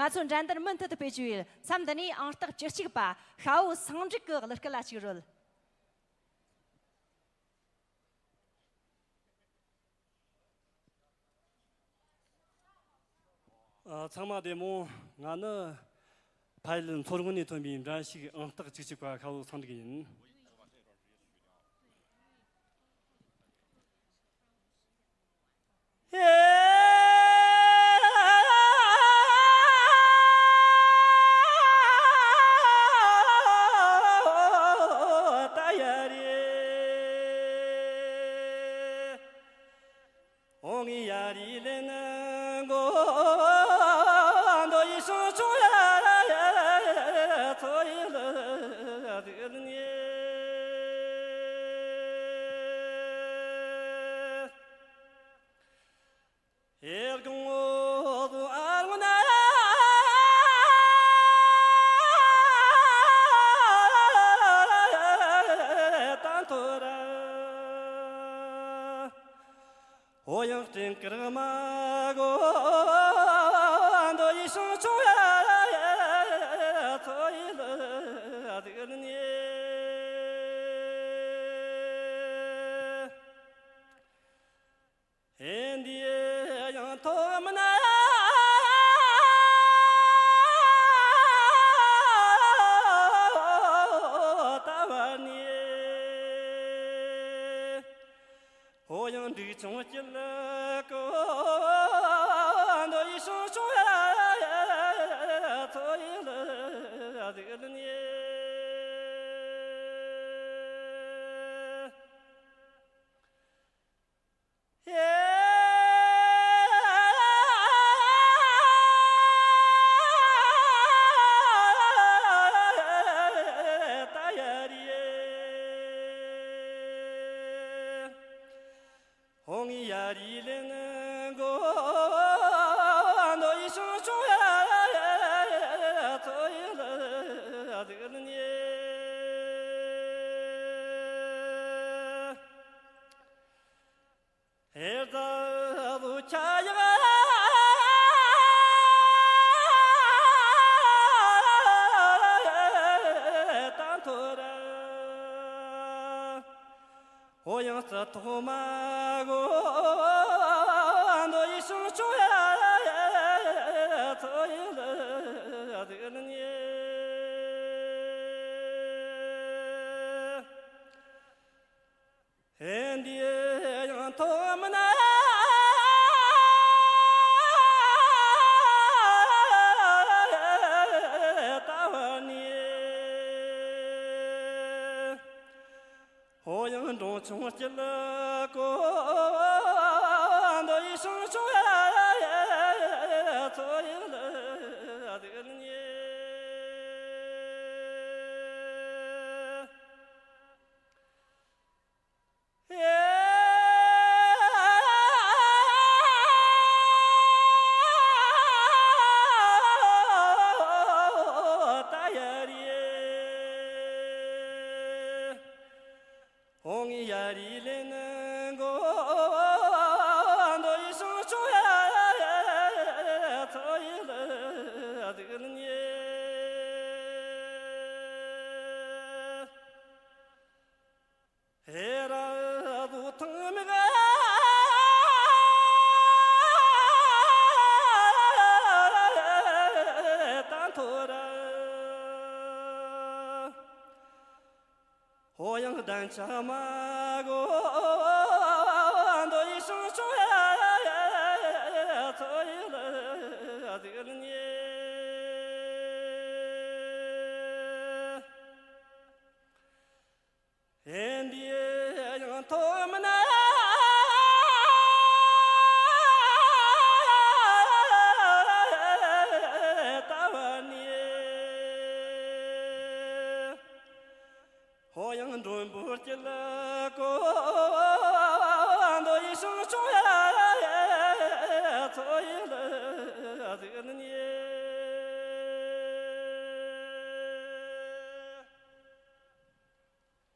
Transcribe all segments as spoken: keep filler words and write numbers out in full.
ང་ཚོ་འགྲན་བསྡུར་མུ་མཐུད་དུ་སྤེལ་རྒྱུ་ཡིན། མཚམས་འདི་ནས་ཨང་རྟགས་བཅུ་གཅིག་པ་ཤ་བོ་སངས་འབྲུག་གི་གླུ་སྐད་ལ་ཞུགས་རོལ། ཨ། ཚང་མ་བདེ་མོ། ང་ནི་ཕ་ཡུལ་མཚོ་སྔོན་ནས་ཐོན་པའི་འགྲན་ཞུགས་ཨང་རྟགས་བཅུ་གཅིག་པ་ཤ་བོ་སངས་འབྲུག་ཡིན།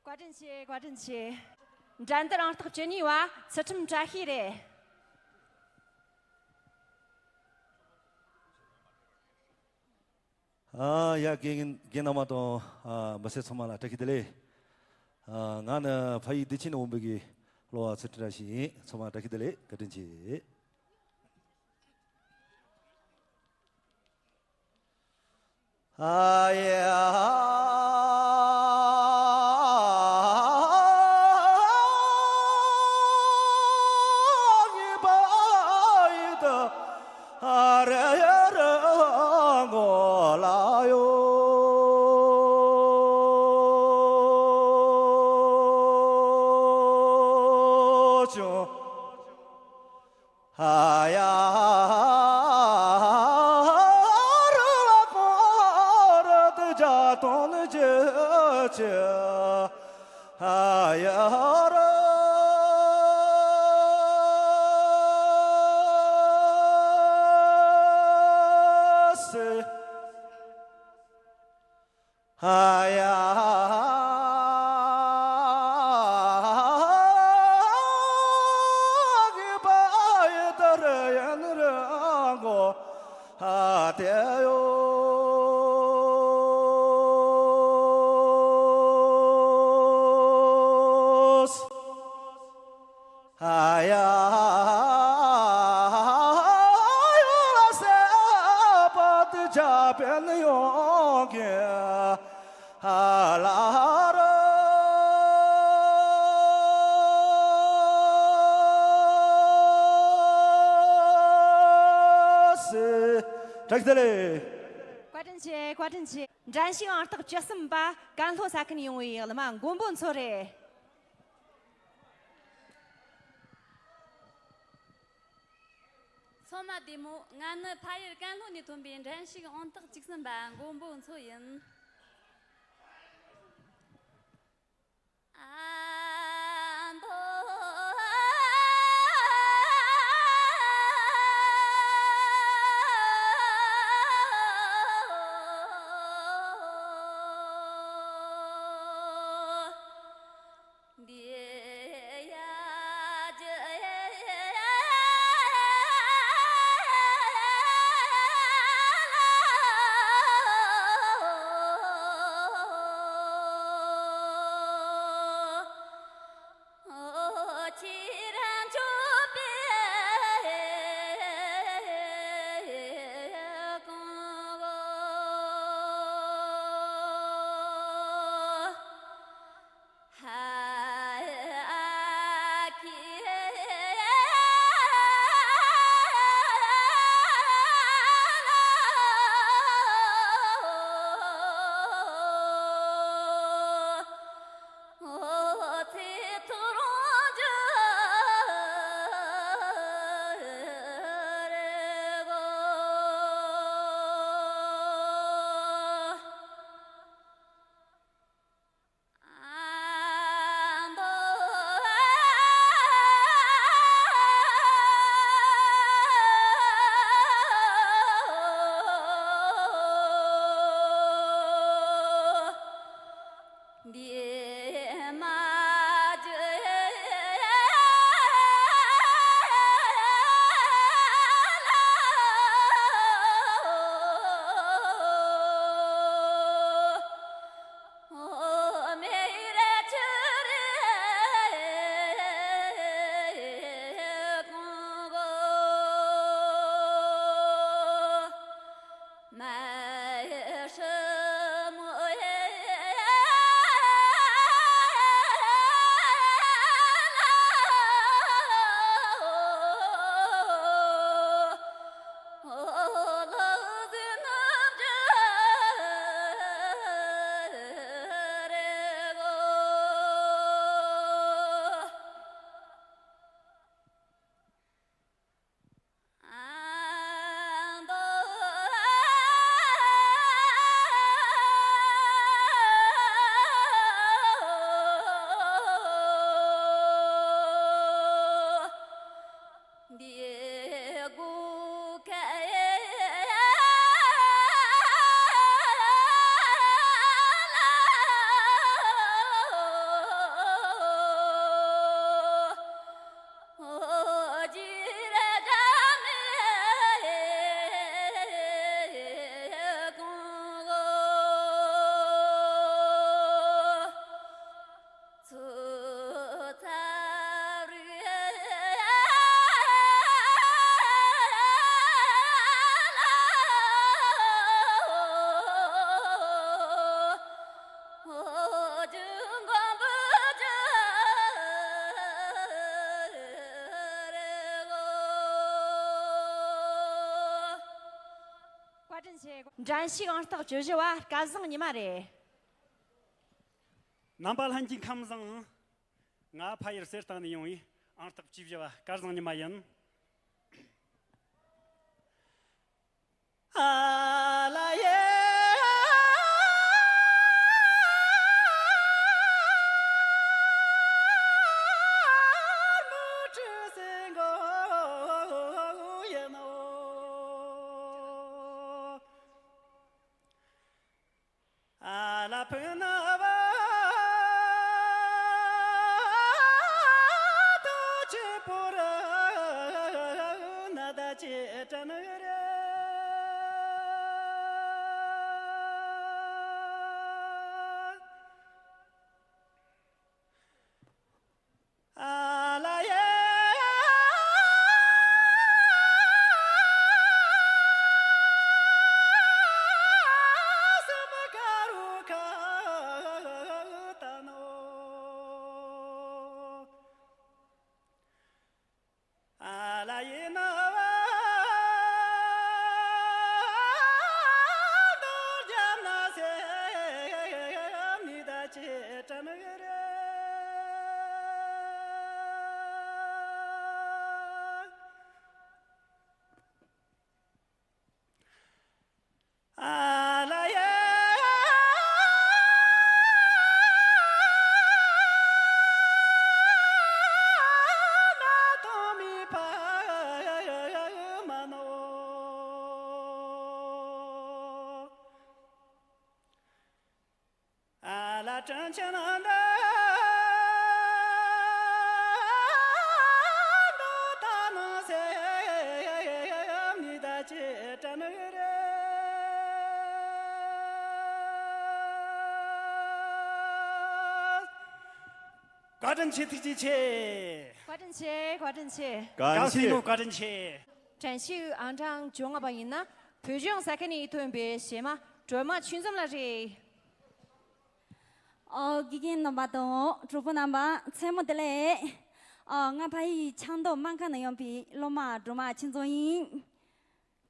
བཀའ་དྲིན་ཆེ། བཀའ་དྲིན་ཆེ། འགྲན་བསྡུར་ཨང་རྟགས་བཅུ་གཉིས་པ་ཚུལ་ཁྲིམས་བཀྲ་ཤིས་རེད། ཨ་ཡ་རྒན་རྒན་རྣམ་པ་དང་ཨ་མི་སེར་ཚང་མ་ལ་བཀྲ་ཤིས་བདེ་ལེགས། ཨ་ང་ནི་ཕ་ཡུལ་བདེ་ཆེན་དབང་པོ་གི་གློ་བ་ཚུལ་ཁྲིམས་ར་ཞིག་ཡིན། ཚང་མ་བཀྲ་ཤིས་བདེ་ལེགས། བཀའ་དྲིན་ཆེ། ཨ་ཡ། ཨ་ཡ་རུ་བ་ཀོ་རུ་ཏི་ཇ་ཏོན་ནི་ཇི་ཅི། ཨ་ཡ་རུ་སི། ཨ་ཡ་གི་པ་ཡི་ཏ་ར་ཡན་ར་གོ་ཨ་ཏེ་ཡོ། ཨ་ཡ་ཡོ་ལ་སེ་པ་ཏི་ཇ་པན་ཡོང་གི་ཨ་ལ་ར་སེ། བཀྲ་ཤིས་བདེ་ལེགས། བཀའ་དྲིན་ཆེ། བཀའ་དྲིན་ཆེ། འགྲན་ཞུགས་ཨང་རྟགས་བཅུ་གསུམ་པ་ཀན་ལྷོ་ས་ཁུལ་ཡོང་བའི་གླུ་མ་མགོན་པོ་མཚོ་རེད། ཚང་མ་བདེ་མོ། ང་ནི་ཕ་ཡུལ་ཀན་ལྷོ་ནས་ཐོན་པའི་འགྲན་ཞུགས་ཨང་རྟགས་བཅུ་གསུམ་པ་མགོན་པོ་མཚོ་ཡིན། ཨ་མདོ། བཀའ་དྲིན་ཆེ། འགྲན་ཞུགས་ཨང་རྟགས་བཅུ་བཞི་བ་སྐལ་བཟང་ཉི་མ་རེད། རྣམ་པ་ལྷན་རྒྱས་ཁམས་བཟང་། ང་ཕ་ཡུལ་གསེར་རྟ་ནས་ཡོང་བའི་ཨང་རྟགས་བཅུ་བཞི་བ་སྐལ་བཟང་ཉི་མ་ཡིན། ཨ་ལ་ཡེ། ཨ་ལ་ཕུ་ན་བ་དོ་ཅི་པོ་ར་ན་ད་ཅི་ཏྲ་ན་ར། ཨ་ལ་ཡེ། སུ་མ་ཀ་རུ་ཁ་ཏ་ནོ། ཨ་ལ་ཡེ་ན་བ་དོ་རྒྱ་ན་སེ་ནི་ད་ཅི་ཏྲ་ན་ར། ཨ་ལ་ཡེ། ན་ཐོ་མི་ཕ་མ་ནོ། ཨ་ལ་དྲན་ཆེན་ན་འདི་ད་ནང་སེམས་ནི་ད་ཅི་དྲན་ནི་རེད། བཀའ་དྲིན་ཆེ། ཐུགས་རྗེ་ཆེ། བཀའ་དྲིན་ཆེ། བཀའ་དྲིན་ཆེ། བཀའ་དྲིན་ཆེ། བཀའ་དྲིན་ཆེ། དྲན་ཤེས་ཨང་གྲངས་བཅོ་ལྔ་པ་ཡིན་ན། བོད་ལྗོངས་ས་ཁུལ་ནས་ཐོན་པའི་གཞས་མ་སྒྲོལ་མ་ཆོས་འཛོམས་ལགས་རེད། ཨོ། དགེ་རྒན་རྣམ་པ་དང་གྲོགས་པོ་རྣམ་པ་མཚན་མོ་བདེ་ལེགས། ཨོ། ང་ཕ་ཡུལ་ཆབ་མདོ་སྨར་ཁམས་ནས་ཡོང་པའི་སློབ་མ་སྒྲོལ་མ་ཆོས་འཛོམས་ཡིན།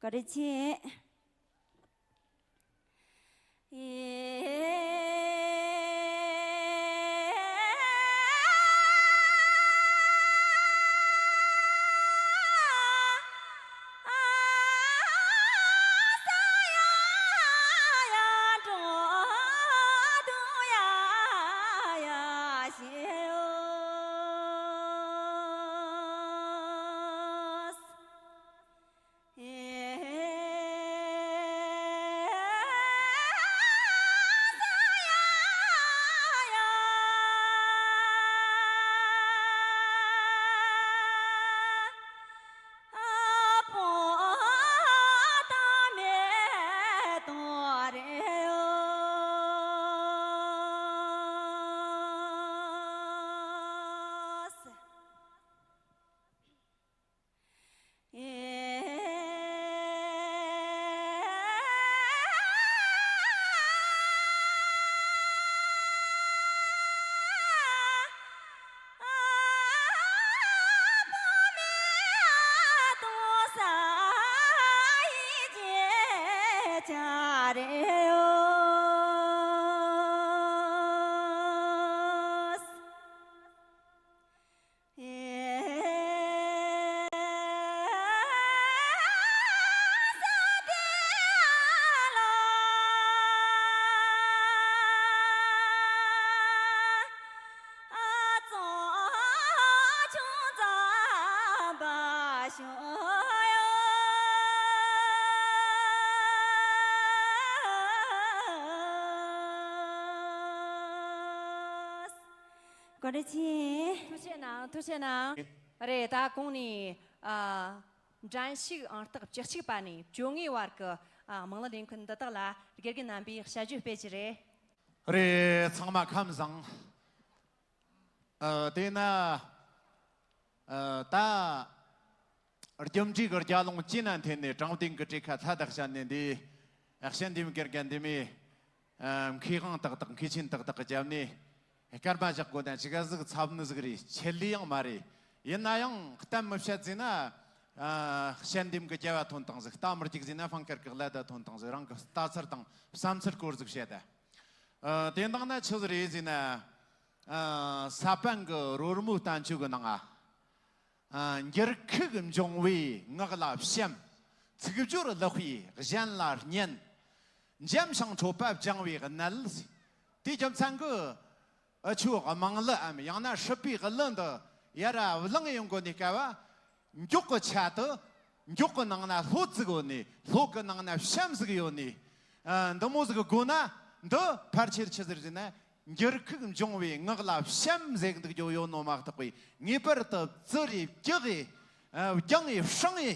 བཀའ་དྲིན་ཆེ། བཀའ་དྲིན་ཆེ། ཐུགས་རྗེ་གནང་། ཐུགས་རྗེ་གནང་། རེད། ད་གོང་ནས་ཨ་འགྲན་ཞུགས་ཨང་རྟགས་བཅུ་གཅིག་པ་ནས་བཅོ་ལྔའི་བར་གྱི་ཨ་དམངས་གླུ་ལེན་མཁན་འདི་དག་ལ་དགེ་རྒན་རྣམ་པས་དཔྱད་བརྗོད་སྤེལ་གྱི་རེད། རེད། ཚང་མ་ཁམས་བཟང་། ཨ། དེས་ན། ཨ། ད་རྒྱུ་འབྲས་ཀྱི་རྒྱ་ལུང་ཅི་ན་འཐེན་ནས་དྲང་བདེན་གྱི་གྲས་ཁ་ཐ་དག་བཤད་ནས་འདི་ཨ་ཤན་འདེམས་ཀྱི་རྒན་འདེམས་མི་ཨ་མཁས་དབང་ཏག་ཏག་མཁས་ཆེན་ཏག་ཏག་གི་རྒྱབ་ནས་སྐར་མ་བཞག་དགོས་དང་ཅི་ག་ཟིག་འཚབ་ནི་ཟིག་རེད། ཆེད་ལས་ཡང་མ་རེད། ཡིན་ན་ཡང་གཏམ་མི་བཤད་ཟེར་ན། ཨ། དཔྱད་འདེམས་ཀྱི་རྒྱལ་བ་ཐོན་བཏང་ཟིག་ལྟ་མི་རྒྱུག་ཟིན་ན་ཕང་ཀར་གི་ཀླད་ད་ཐོན་བཏང་ཟིག་རང་གི་ལྟ་ཚུལ་དང་བསམ་ཚུལ་སྐོར་ཟིག་བཤད་ད། ཨ། དེ་འདང་ན་ཆི་ཟིག་རེད་ཟིན་ན། ཨ། ས་པཎ་གི་རོལ་མོའི་བསྟན་བཅོས་གི་ནང་ང་། ཨ། འགྱུར་ཁུག་འབྱུང་བའི་ངག་ལ་བྱམས། ཚིག་སྦྱོར་ལེགས་པའི་གཞན་ལ་སྙན། འཇམ་ཞིང་འཕྲོད་པ་སྦྱང་བའི་གནད། དེའི་རྒྱུ་མཚན་གི། ཨ། ཆོས་དམངས་གླུ་འམ་ཡང་ན་སྲིད་པའི་གླུ་འདི་ཡར་བླངས་ཡོང་གོ་ནི་སྐབས། མགྱོགས་གི་ཆ་དུ། མགྱོགས་གི་ནང་ན་ལྷོད་ཟིག་ཡོད་ནི། ལྷོད་གི་ནང་ན་བྱམས་ཟིག་ཡོད་ནི། ཨ། འདི་མོ་ཟིག་དགོས་ན། འདི་ཕལ་ཆེར་ཆི་ཟིག་ཟེར་ན། འགྱུར་ཁུག་འབྱུང་བའི་ངག་ལ་བྱམས་ཟེར་འདུག་རྒྱུ་ཡོད་ནོ་མ་གཏོགས་པའི། ངེས་པར་དུ་བཙིར་རེ་བཀྱག་གི། ཨ། བརྒྱངས་ཡེ་བསྲིངས་ཡེ།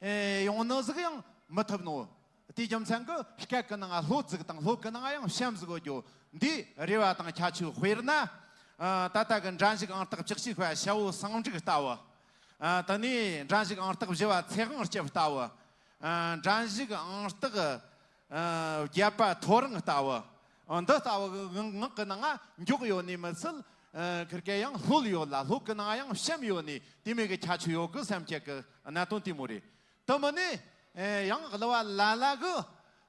ཨེ། ཡོང་ནི་ཟིག་ཡང་མི་ཐུབ་ནོ། དེའི་རྒྱུ་མཚན་གི་སྐད་གི་ནང་ལྷོད་ཟིག་དང་ལྷོད་གི་ནང་ཡང་བྱམས་ཟིག་དགོས་རྒྱུ། འདི་རེ་བ་དང་ཁྱད་ཆོས། དཔེར་ན། ཨ། ད་ལྟ་གི་འགྲན་ཞུགས་ཨང་རྟགས་བཅུ་གཅིག་པ་ཞའོ་ཟངས་དྲུག་ལྟ་བུ། ཨ། དེ་ནས་འགྲན་ཞུགས་ཨང་རྟགས་བཞི་པ་ཚེ་དབང་སྐྱབས་ལྟ་བུ། ཨ། འགྲན་ཞུགས་ཨང་རྟགས། ཨ། བརྒྱད་པ་ཐོ་རངས་ལྟ་བུ། ཨ། འདི་ལྟ་བུ་གི་ངག་གི་ནང་ང་མགྱོགས་ཡོད་ནི་མི་ཚད། ཨ། ཁིར་ཀ་ཡང་ལྷོད་ཡོད་ལ་ལྷོད་གི་ནང་ཡང་བྱམས་ཡོད་ནི་དེ་མོ་གི་ཁྱད་ཆོས་ཡོད་གི་བསམ་ཁྱེད་གི་གནད་དོན་དེ་མོ་རེད། དེ་མིན་ནི། ཨེ། ཡང་གླུ་བ་ལ་ལ་གི།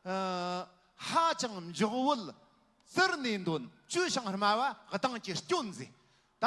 ཨ། ཧ་ཅང་མགྱོགས་བུད་བཙིར་ནས་འདོན། བཅོས་ཤིང་སྨྲ་བ་གདངས་ཀྱི་སྐྱོན་ཟེར། ད་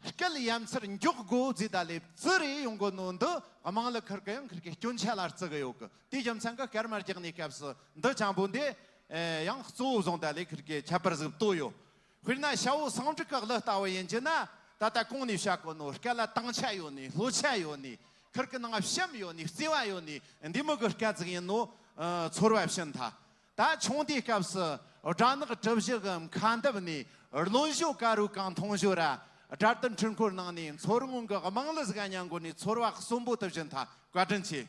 སྐད་ཡ་མཚར་མགྱོགས་དགོས་ཟེར་ད་ལས་བཙིར་རེ་ཡོང་གོ་ནོ་འདི་དམངས་གླུ་ཁིར་ཀ་ཡང་ཁིར་ཀའི་སྐྱོན་ཆ་ལ་བརྩི་གི་ཡོད་གི། དེའི་རྒྱུ་མཚན་གི་སྐར་མ་རྒྱག་ནས་སྐབས་སུ་འདི་ཅང་པོ་འདི། ཨེ། ཡང་གཙོ་བོ་བཟུང་ད་ལས་ཁིར་ཀའི་ཁྱད་པར་ཟིག་བཏོད་ཡོད། དཔེར་ན་ཞའོ་ཟངས་དྲུག་གི་གླུ་ལྟ་བུ་ཡིན་རྒྱུ་ན། ད་ལྟ་གོང་ནས་བཤད་གོ་ནོ་སྐད་ལ་དྭངས་ཆ་ཡོད་ནི། ལྷོད་ཆ་ཡོད་ནི། ཁིར་གི་ནང་བྱམས་ཡོད་ནི། བརྩེ་བ་ཡོད་ནི། འདི་མོ་གི་སྐད་ཟིག་ཡིན་ནོ། ཨ། ཚོར་བ་བྱིན་ཐལ། ད་ཆུང་དུས་སྐབས་སུ་སྦྲ་ནག་གྲུ་བཞི་གི་མཁའ་འདབས་ནས། རློན་བཞོ་དཀར་པོའི་གངས་འཐུང་ཞོར་ར། སྦྲ་དུར་འཕྲུལ་འཁོར་ནང་ནས་མཚོ་སྔོན་གི་དམངས་གླུ་ཟིག་ག་ཉན་གོ་ནི་ཚོར་བ་གསོན་པོ་དུ་བྱིན་ཐལ། བཀའ་དྲིན་ཆེ།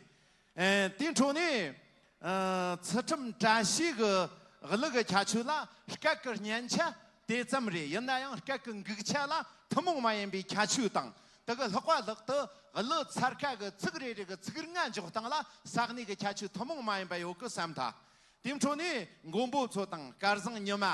ཨེ། དེའི་འཕྲོ་ནས། ཨ། ཚུལ་ཁྲིམས་བཀྲ་ཤིས་ཀྱི་གླུ་གི་ཁྱད་ཆོས་ལ་སྐད་ཀྱི་སྙན་ཆ་དེ་ཙམ་རེད། ཡིན་ན་ཡང་སྐད་ཀྱི་འགུག་ཆ་ལ་ཐུན་མོང་མ་ཡིན་པའི་ཁྱད་ཆོས་དང་། དེ་གི་ལྷག་པ་ལྷག་ཏུ་གླུ་འཚར་ཁ་གི་ཚིག་རེ་རེ་གི་ཚིག་རྔ་འཇོག་སྟངས་ལ་ས་གནས་ཀྱི་ཁྱད་ཆོས་ཐུན་མོང་མ་ཡིན་པ་ཡོད་གི་བསམ་ཐལ། དེའི་འཕྲོ་ནས་མགོན་པོ་མཚོ་དང་སྐལ་བཟང་ཉི་མ།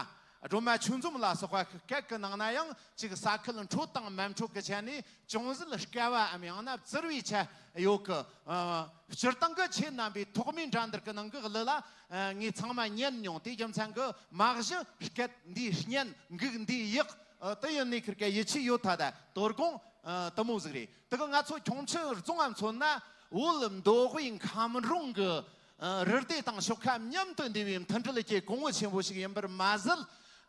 སྒྲོལ་མ་ཆོས་འཛོམས་ལ་སོགས་པ་གི་སྐད་ཀྱི་ནང་ན་ཡང་ཅིག་ས་ཁུལ་འཕྲོད་དང་མི་འཕྲོད་ཀྱི་ཆ་ནས་ཅུང་ཟད་དཀའ་བའམ་ཡང་ན་བཙིར་བའི་ཆ་ཡོད་གི། ཨ། སྤྱིར་བཏང་གི་ཁྱེད་རྣམ་པའི་ཐོག་མའི་འགྲན་བསྡུར་གྱི་ནང་གི་གླུ་ལ། ཨ། ངས་ཚང་མ་ཉན་མྱོང་། དེའི་རྒྱུ་མཚན་གྱི་མ་གཞི་སྐད་འདི་སྙན། འགུག་འདི་ཡག་ཨ། དེ་ཡིན་ནི་ཁིར་ཀའི་ཡིད་ཆེས་ཡོད་ཐལ། ད་དོ་དགོང་། ཨ། དེ་མོ་ཟིག་རེད། དེ་གི་ང་ཚོ་ཁྱུང་མཆུ་རྫོང་ང་མཚོན་ན། བོད་མདོ་དབུས་ཁམས་རོང་གི། ཨ། རུ་སྡེ་དང་ཤོག་ཁ་མཉམ་དུ་འདུས་པའི་མཐུན་སྒྲིལ་གྱི་གོང་བུ་ཆེན་པོ་ཞིག་ཡིན་པར་མ་ཟད།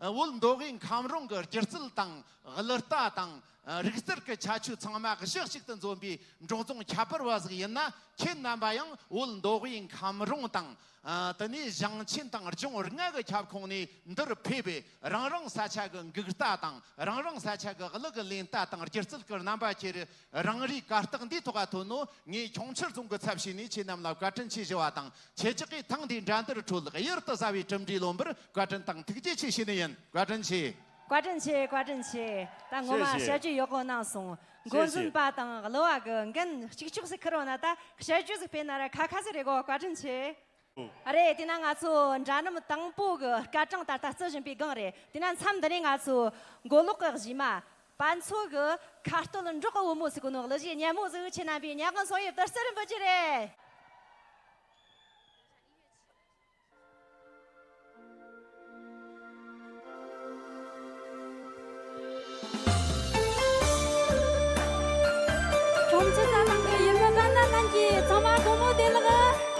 ཨ། བོད་མདོ་དབུས་ཁམས་རོང་གི་སྒྱུ་རྩལ་དང་གླུ་རྟ་དང་། ཨ། རིག་རྩལ་གྱི་ཁྱད་ཆོས་ཚང་མ་གཞི་གཅིག་ཏུ་འཛོམས་པའི་འབྲོག་རྫོང་ཁྱད་པར་བ་ཟིག་ཡིན་ན། ཁྱེད་རྣམ་པ་ཡང་བོད་མདོ་དབུས་ཁམས་རོང་དང་། ཨ། དེ་ནས་ཞིང་ཆེན་དང་ལྗོངས་ལྔ་གི་ཁྱབ་ཁོངས་ནས་འདིར་ཕེབས་པའི་རང་རང་ས་ཆ་གི་འགུག་རྟ་དང་། རང་རང་ས་ཆ་གི་གླུ་གི་ལེན་རྟ་དང་། སྒྱུ་རྩལ་གི་རྣམ་པ་ཁྱེར་རང་རེའི་གར་སྟེགས་འདིའི་ཐོག་ག་ཐོན་ནོ། ངས་ཁྱུང་མཆུ་རྫོང་གི་ཚབ་བྱས་ནས་ཁྱེད་རྣམས་ལ་བཀའ་དྲིན་ཆེ་ཞུ་བ་དང་། ཁྱེད་ཅག་གིས་ཐེངས་འདིའི་འགྲན་བསྡུར་ཁྲོད་གཡུར་དུ་ཟ་བའི་གྲུབ་འབྲས་ལོན་པར་བཀའ་དྲིན་དང་ཐུགས་རྗེ་ཆེ་ཞུ་ནི་ཡིན། བཀའ་དྲིན་ཆེ། བཀའ་དྲིན་ཆེ། བཀའ་དྲིན་ཆེ། ད་ངོ་མ་བཤད་རྒྱུ་ཡག་པོ་གནང་སོང་། འགོ་འཛིན་པ་དང་གླུ་བ་གི་འགན་གཅིག་ལྕོགས་སུ་ཁུར་བ་ན། ད་བཤད་རྒྱུ་ཟིག་སྤེལ་ན་ར་ཁ་ཁ་ཟིག་རེད་གོ། བཀའ་དྲིན་ཆེ། རེད། དེས་ན་ང་ཚོ་འདྲ་མཉམ་དང་པོ་གི་སྐར་གྲངས་ད་ལྟ་རྩི་བཞིན་པའི་སྒང་རེད། དེས་ན་མཚམས་འདི་ནས་ང་ཚོ་མགོ་ལོག་གི་གཞས་མ་པ་མཚོ་གི་ཁ་སྟོད་འབྲོག་གི་བུ་མོ་ཟེར་གོ་ནོ་གླུ་གཞས་སྙན་མོ་ཟིག་ཁྱེད་རྣམ་པས་ཉན་གི་སོང་། ཡོད་དུ་རྩེ་རིམ་པོ་ཅི་རེད། ཁྱུང་མཆུ་ས་ནང་གི་ཡུལ་མི་པ་ན་རྣམས་ཀྱིས་ཚང་མ་སྒོ་མོ་བདེ་ལེགས།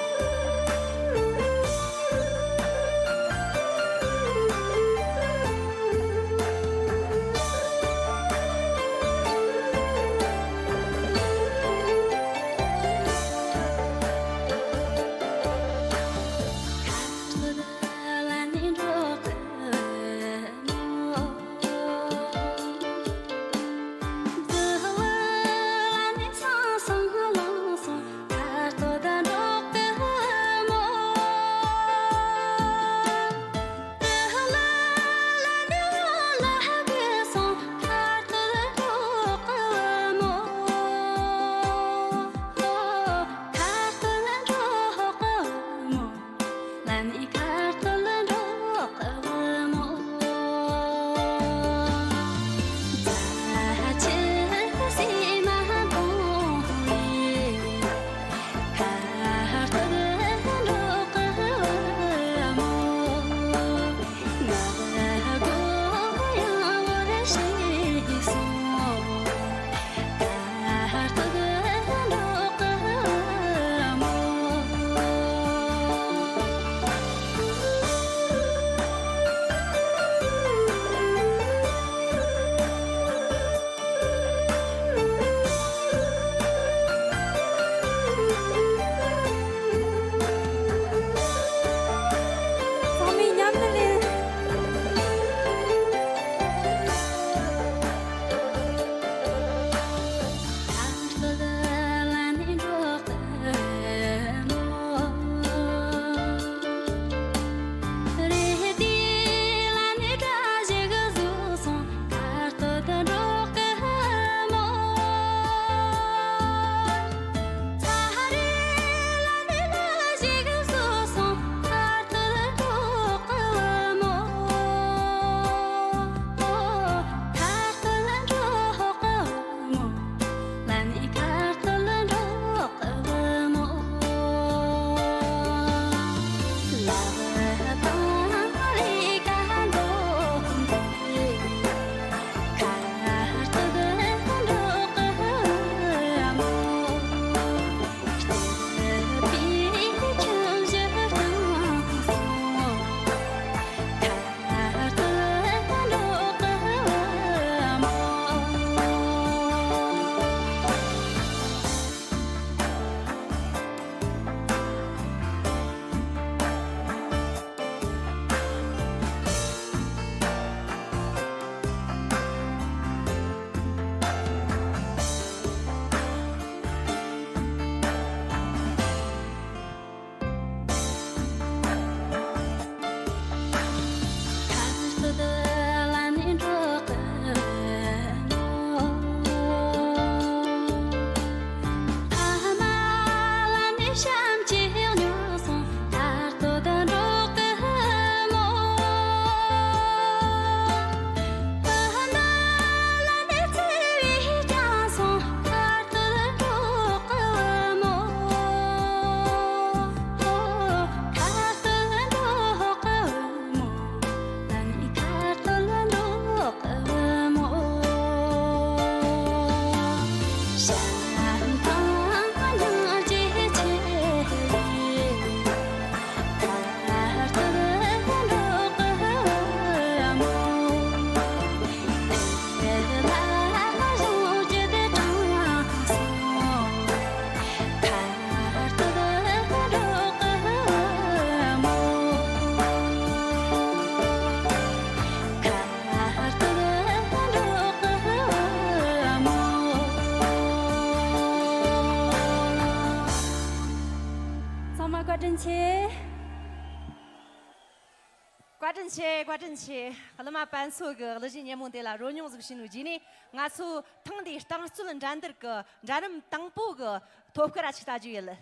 བཀའ་དྲིན་ཆེ། བཀའ་དྲིན་ཆེ། གླུ་མ་པད་མཚོ་གི་གླུ་གཞས་ཉིན་མོ་འདི་ལ་རོལ་མྱོང་ཟིག་བྱས་ནོ་རྗེས་ནས། ང་ཚོ་ཐེངས་འདིའི་རྟིང་རྩོད་འགྲན་བསྡུར་གི་འགྲན་རིམ་དང་པོ་གི་ཐོབ་སྐར་ར་ཅིག་ལྟ་རྒྱུ་ཡིན།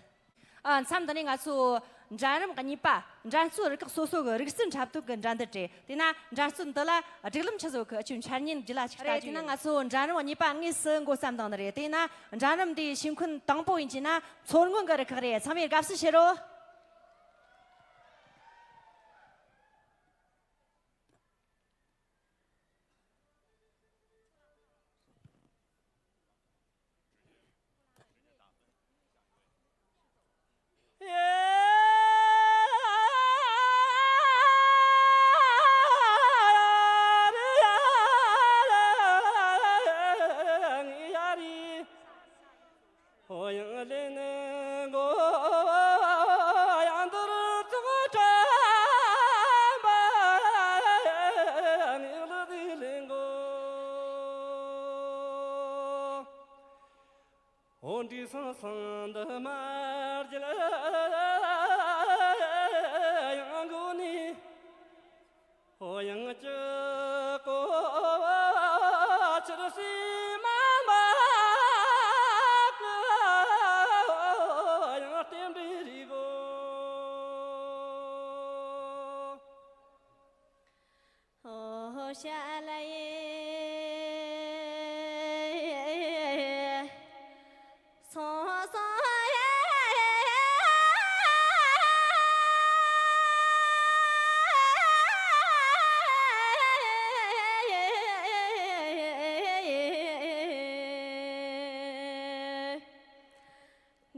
ཨ། མཚམས་འདི་ནས་ང་ཚོ་འགྲན་རིམ་གཉིས་པ། འགྲན་རྩོད་རུ་ཁག་སོ་སོ་གི་རིག་རྩལ་འཁྲབ་སྟོན་གི་འགྲན་བསྡུར་རེད། དེས་ན་འགྲན་རྩོད་འདི་ལ་སྒྲིག་ལམ་ཆི་ཟིག་གི་ཆུ་འཆར་ཉན་རྒྱུ་ལ་ཅིག་ལྟ་རྒྱུ་ཡིན། དེས་ན་ང་ཚོ་འགྲན་རིམ་གཉིས་པ་དངོས་སུ་འགོ་བརྩམས་བཏང་ནི་རེད། དེས་ན་འགྲན་རིམ་འདིའི་ཤེས་མཁན་དང་པོ་ཡིན་རྒྱུ་ན་མཚོ་སྔོན་གི་རུ་ཁག་རེད། ཚང་མས་དགའ་བསུ་བྱེད་རོགས།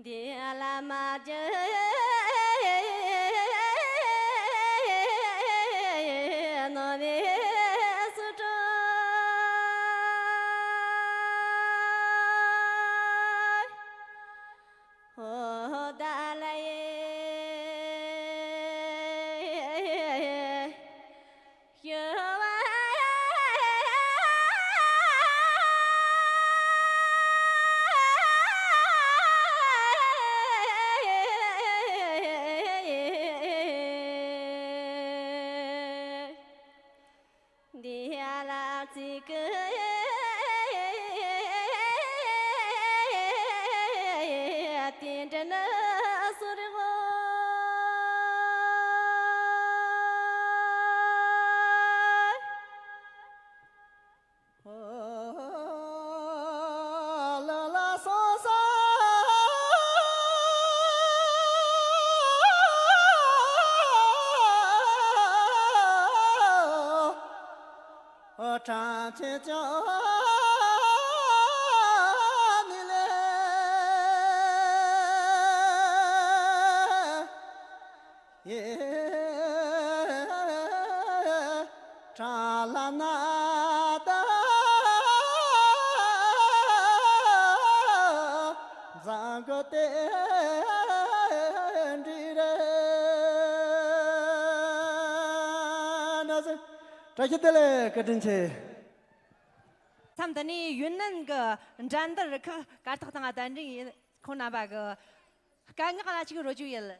འདི་བླ་མ་རྒྱུད་ནོར་བུའི་སུ་འགྲོ། ཨོ་ད་ལ་ཡེ། འདི་ཡ་ལ་ཚིག་གི་རྟེན་འབྲེལ་ནི་སུ་རེད་གོ། ལ་ལ་སོང་སོང་། ཨོ་དྲང་ཆེ་ཅོ་ནི་ལེ། ཡེ་དྲང་ལ་ན་ད་བཟང་གོ་དེ་འདྲི་རེ་ན་ཟེར། བཀྲ་ཤིས་བདེ་ལེགས། བཀའ་དྲིན་ཆེ། མཚམས་འདི་ནས་ཡུན་ནན་གྱི་འགྲན་བསྡུར་རུ་ཁག་གར་སྟེགས་སྟེང་གདན་འདྲེན་ཡིན། ཁོང་རྣམ་པ་གི་སྐད་ངག་ལ་ཅིག་རོལ་རྒྱུ་ཡིན།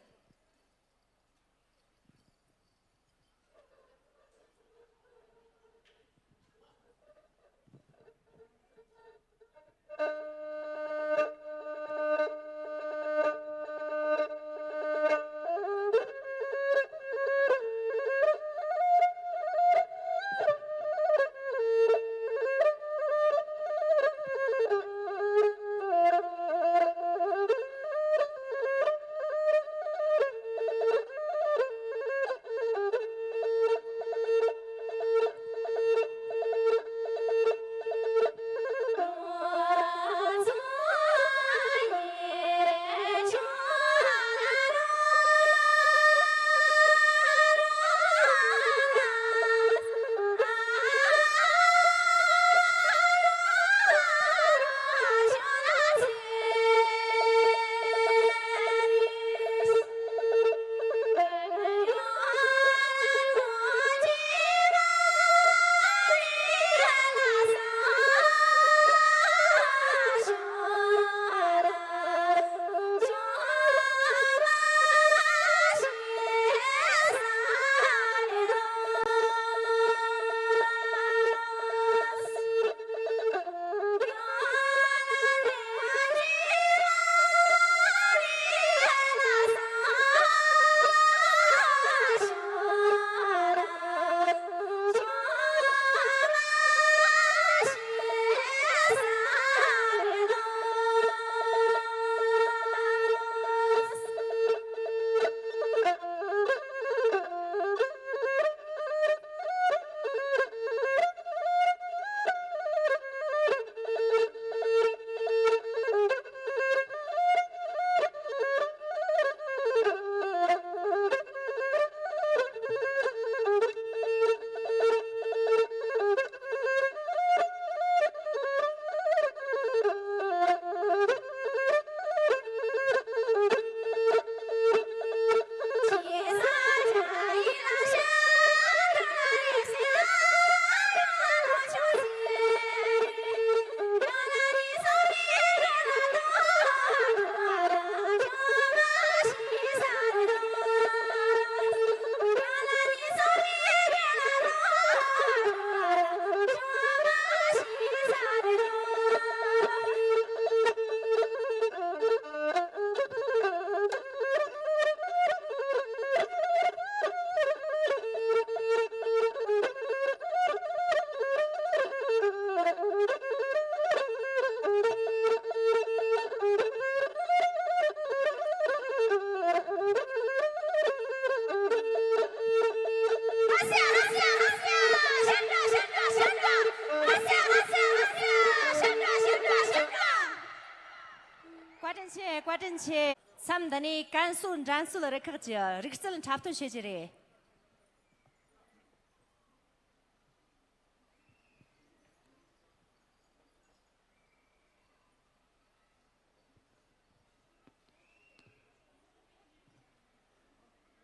མཚམས་འདི་ནས་ཀན་སུའུ་འགྲན་རྩོད་རུ་ཁག་གི་རིག་རྩལ་འཁྲབ་སྟོན་བྱེད་རྒྱུ་རེད།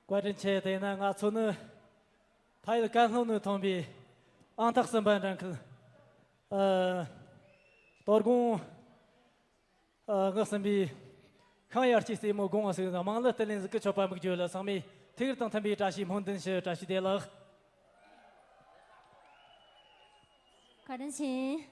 བཀའ་དྲིན་ཆེ། དེས་ན་ང་ཚོ་ནི་ཕ་ཡུལ་ཀན་ལྷོ་ནས་ཐོན་པའི་ཨང་རྟགས་གསུམ་པ་འགྲན་ཁུལ། ཨ། དོ་དགོང་། ཨ། ངག་ཟིན་པའི་ཤིང་ཡར་གྱི་རྩེ་མོ་དགུང་ང་ཟིག་དམངས་གླུ་བསྟན་ལེན་ཟིག་གི་མཆོད་པ་དམིགས་རྒྱུ་ལ་ཚང་མས་ཐུགས་ཡིད་དང་མཐུན་པའི་བཀྲ་ཤིས་སྨོན་འདུན་ཞུ། བཀྲ་ཤིས་བདེ་ལེགས། བཀའ་དྲིན་ཆེ།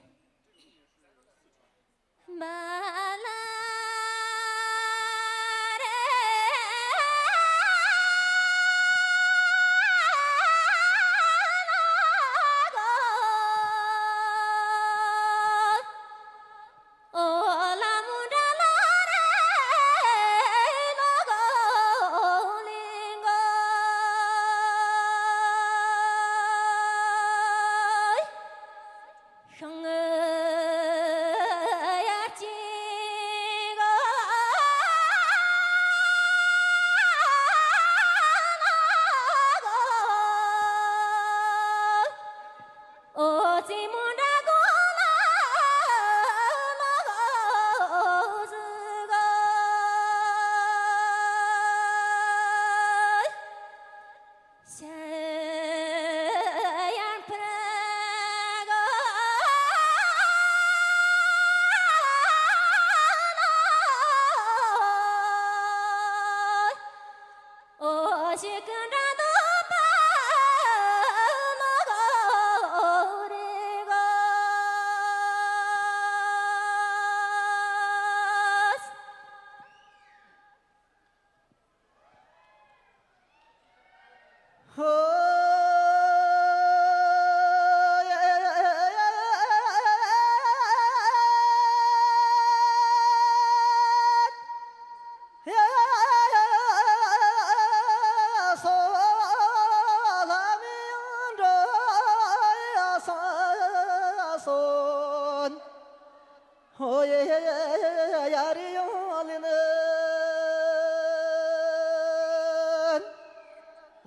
ཧོ་ཡེ་ཡ་རི་ཡོང་ལི་ནི།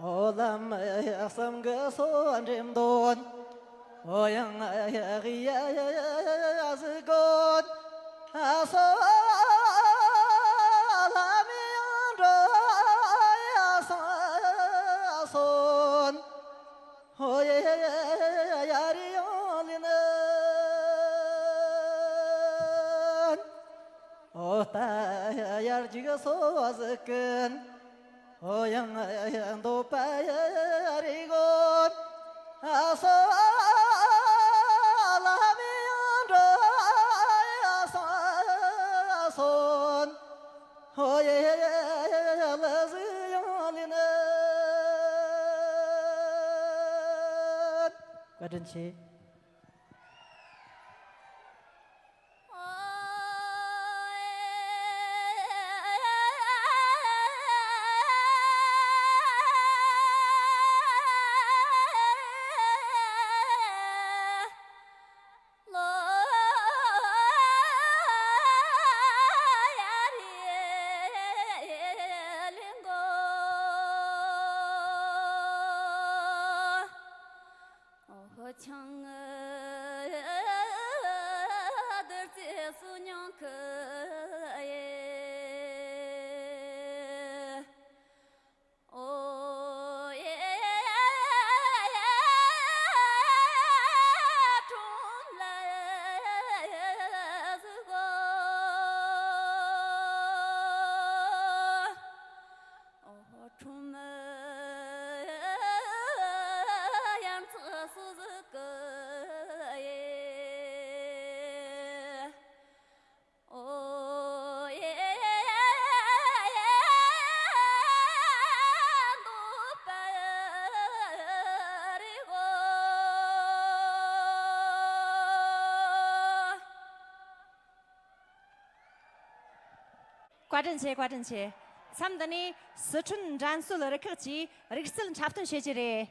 ཨོ་ལམ་ཡ་བསམ་གི་སོ་འགྲེམ་དོན། ཨོ་ཡང་ཡ་གི་ཡ་ཡ་ཟི་གོན། ཨ་སོ་ལམ་ཡང་འགྲོ་ཡ་སོ་སོན། ཧོ་ཡེ་ཡ་རི་ཡོང་ལི་ནི། ཨོ་ཏ་ཡར་འཇིགས་སོ་ཟི་ཀུན། ཧོ་ཡང་འདོད་པ་ཡ་རི་གོན། ཨ་སོ་ལ་མི་ཡང་འགྲོ་ཡ་སོ་སོན། ཧོ་ཡེ་ལ་ཟི་ཡང་ལི་ནི། བཀའ་དྲིན་ཆེ། ཆང་བདུད་རྩི་སུ་མྱོང་གི་ཡེ། ཨོ་ཡེ་ཁྲོམ་ལ་ཟུག་གོ། ཨོ་ཁྲོམ་ཡང་ཚ་སུ་ཟུག་གི་ཡེ། ཨོ་ཡེ་འདོད་པ་རི་གོ། བཀའ་དྲིན་ཆེ། བཀའ་དྲིན་ཆེ། མཚམས་འདི་ནས་སི་ཁྲོན་འགྲན་རྩོད་རུ་ཁག་གིས་རིག་རྩལ་འཁྲབ་སྟོན་བྱེད་ཀྱི་རེད།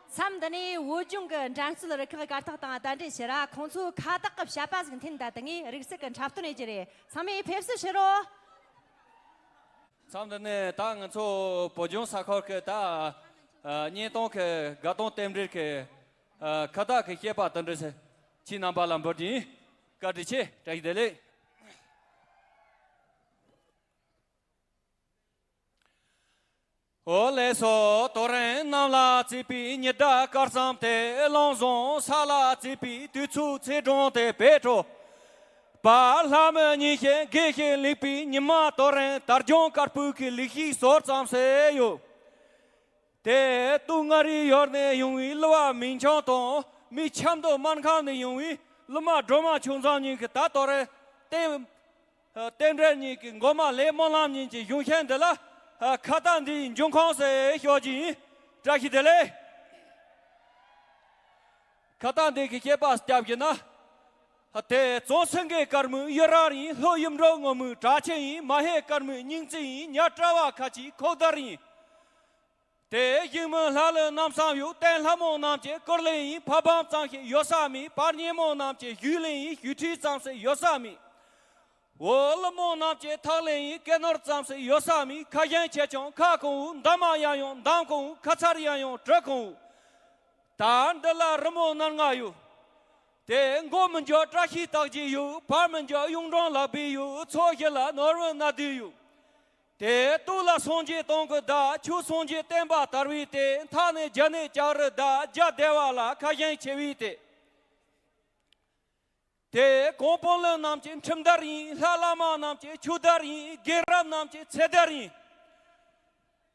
མཚམས་འདི་ནས་བོད་ལྗོངས་ཀྱི་འགྲན་རྩོད་རུ་ཁག་གར་སྟེགས་སྟེང་གདན་འདྲེན་ཞུ་ར། ཁོང་ཚོའི་ཁ་བཏགས་ཀྱི་བཤད་པ་ཟིག་འཐེན་ད། དེ་ངས་རིག་རྩལ་གྱི་འཁྲབ་སྟོན་ཡེད་རྒྱུ་རེད། ཚང་མས་ཕེབས་བསུ་ཞུ་རོགས། མཚམས་འདི་ནས་ད་ང་ཚོ་བོད་ལྗོངས་ས་ཁུལ་གྱི་ད་ཨ་བརྙན་ཐུང་གི་དགའ་སྟོན་རྟེན་འབྲེལ་གྱི་ཨ་ཁ་བཏགས་ཀྱི་བཤད་པ་དེ་འདྲ་ཞིག་ཁྱེད་རྣམ་པ་ལ་འབུལ་གྱི་ཡིན། བཀའ་དྲིན་ཆེ། བཀྲ་ཤིས་བདེ་ལེགས། འོ་ལགས་སོ། དོ་རིང་གནམ་ལ་བརྩེགས་པའི་ཉི་ཟླ་སྐར་གསུམ་དེ། གླིང་བཟང་ས་ལ་བརྩེགས་པའི་དུས་ཚོད་ཚེས་གྲངས་དེ་བེད་སྤྲོད་པ། ལྷ་མོ་མཉེས་ཤིང་དགེ་ཞིང་ལེགས་པའི་ཉི་མ། དོ་རིང་དར་ལྗང་དཀར་པོའི་གི་ལེགས་བཤད་ཟོར་ཙམ་ཞིག་ཡོད། དེ་སྟོད་མངའ་རིས་ཡུལ་ནས་ཡོང་བའི་གླུ་བ་མིང་ཆུང་དང་། མི་ཆབ་མདོ་སྨར་ཁམས་ནས་ཡོང་བའི་གླུ་མ་སྒྲོལ་མ་ཆོས་འཛོམས་གཉིས་ཀྱིས་ད་དོ་རིང་རྟེན་རྟེན་འབྲེལ་གཉིས་ཀྱི་མགོ་མ་ལས་སྨོན་ལམ་གཉིས་ཀྱི་གཞུང་ཤིང་འདི་ལ་ཨ་ཁ་བཏགས་འདིའི་འབྱུང་ཁུངས་ཟེར་ཤོད་ཀྱི་ཡིན། བཀྲ་ཤིས་བདེ་ལེགས། ཁ་བཏགས་འདི་གི་བཤད་པ་བརྒྱབ་ཀྱི་ན། དེ་བྱང་སེང་གེ་དཀར་མོའི་གཡུ་རལ་ཡིན། ལྷོ་གཡུ་འབྲུག་སྔོན་མོའི་བྲག་ཆེན་ཡིན། མ་ཧེ་དཀར་མོའི་སྙིང་རྩེ་ཡིན། ཉ་བྲ་བ་ཁ་ཆེའི་ཁོག་དར་ཡིན། དེ་ཞིང་མི་ལྷ་ཀླུ་རྣམ་གསུམ་ཡོད། རྟེན་ལྷ་མོ་རྣམས་ཀྱི་སྐུར་ལེན་ཡིན། ཕ་བུམ་ཙམ་ཞིག་ཡོད་ས་མེད། བར་གཉན་མོ་རྣམས་ཀྱི་བཞུགས་གླིང་ཡིན། བཞུགས་ཁྲི་ཙམ་ཞིག་ཡོད་ས་མེད། འོག་ཀླུ་མོ་རྣམས་ཀྱི་ཐག་ལེན་ཡིན། སྐེ་ནོར་ཙམ་ཞིག་ཡོད་ས་མེད། ཁ་ཞེང་ཆེ་ཆུང་ཁ་གང་བོ། འདབ་མ་ཡང་ཡང་འདམ་གང་བོ། ཁ་མཚར་ཡང་ཡང་གྲུ་གང་བོ། ད་འདི་ལ་རི་མོ་སྣ་ལྔ་ཡོད། དེ་མགོ་མི་འཇོག་བཀྲ་ཤིས་རྟགས་བརྒྱད་ཡོད། བར་མི་འཇོག་གཡུང་དྲུང་ལག་པས་ཡོད། ཚོགས་བཞི་ལ་ནོར་བུ་སྣ་བདུན་ཡོད། དེ་སྟོད་ལ་སངས་རྒྱས་སྟོང་གི་བདག་ཆོས་སངས་རྒྱས་བསྟན་པ་དར་བའི་དེ། མཐའ་ནས་རྒྱ་ནས་ལྕགས་རི་བདག་རྒྱ་སྡེ་བ་ལ་ཁ་ཞེང་ཆེ་བའི་དེ། དེ་གོང་དཔོན་སློབ་རྣམས་ཀྱི་ཁྲིམས་དར་ཡིན། ལྷ་བླ་མ་རྣམས་ཀྱི་ཆོས་དར་ཡིན། རྒན་རབས་རྣམས་ཀྱི་ཚེ་དར་ཡིན།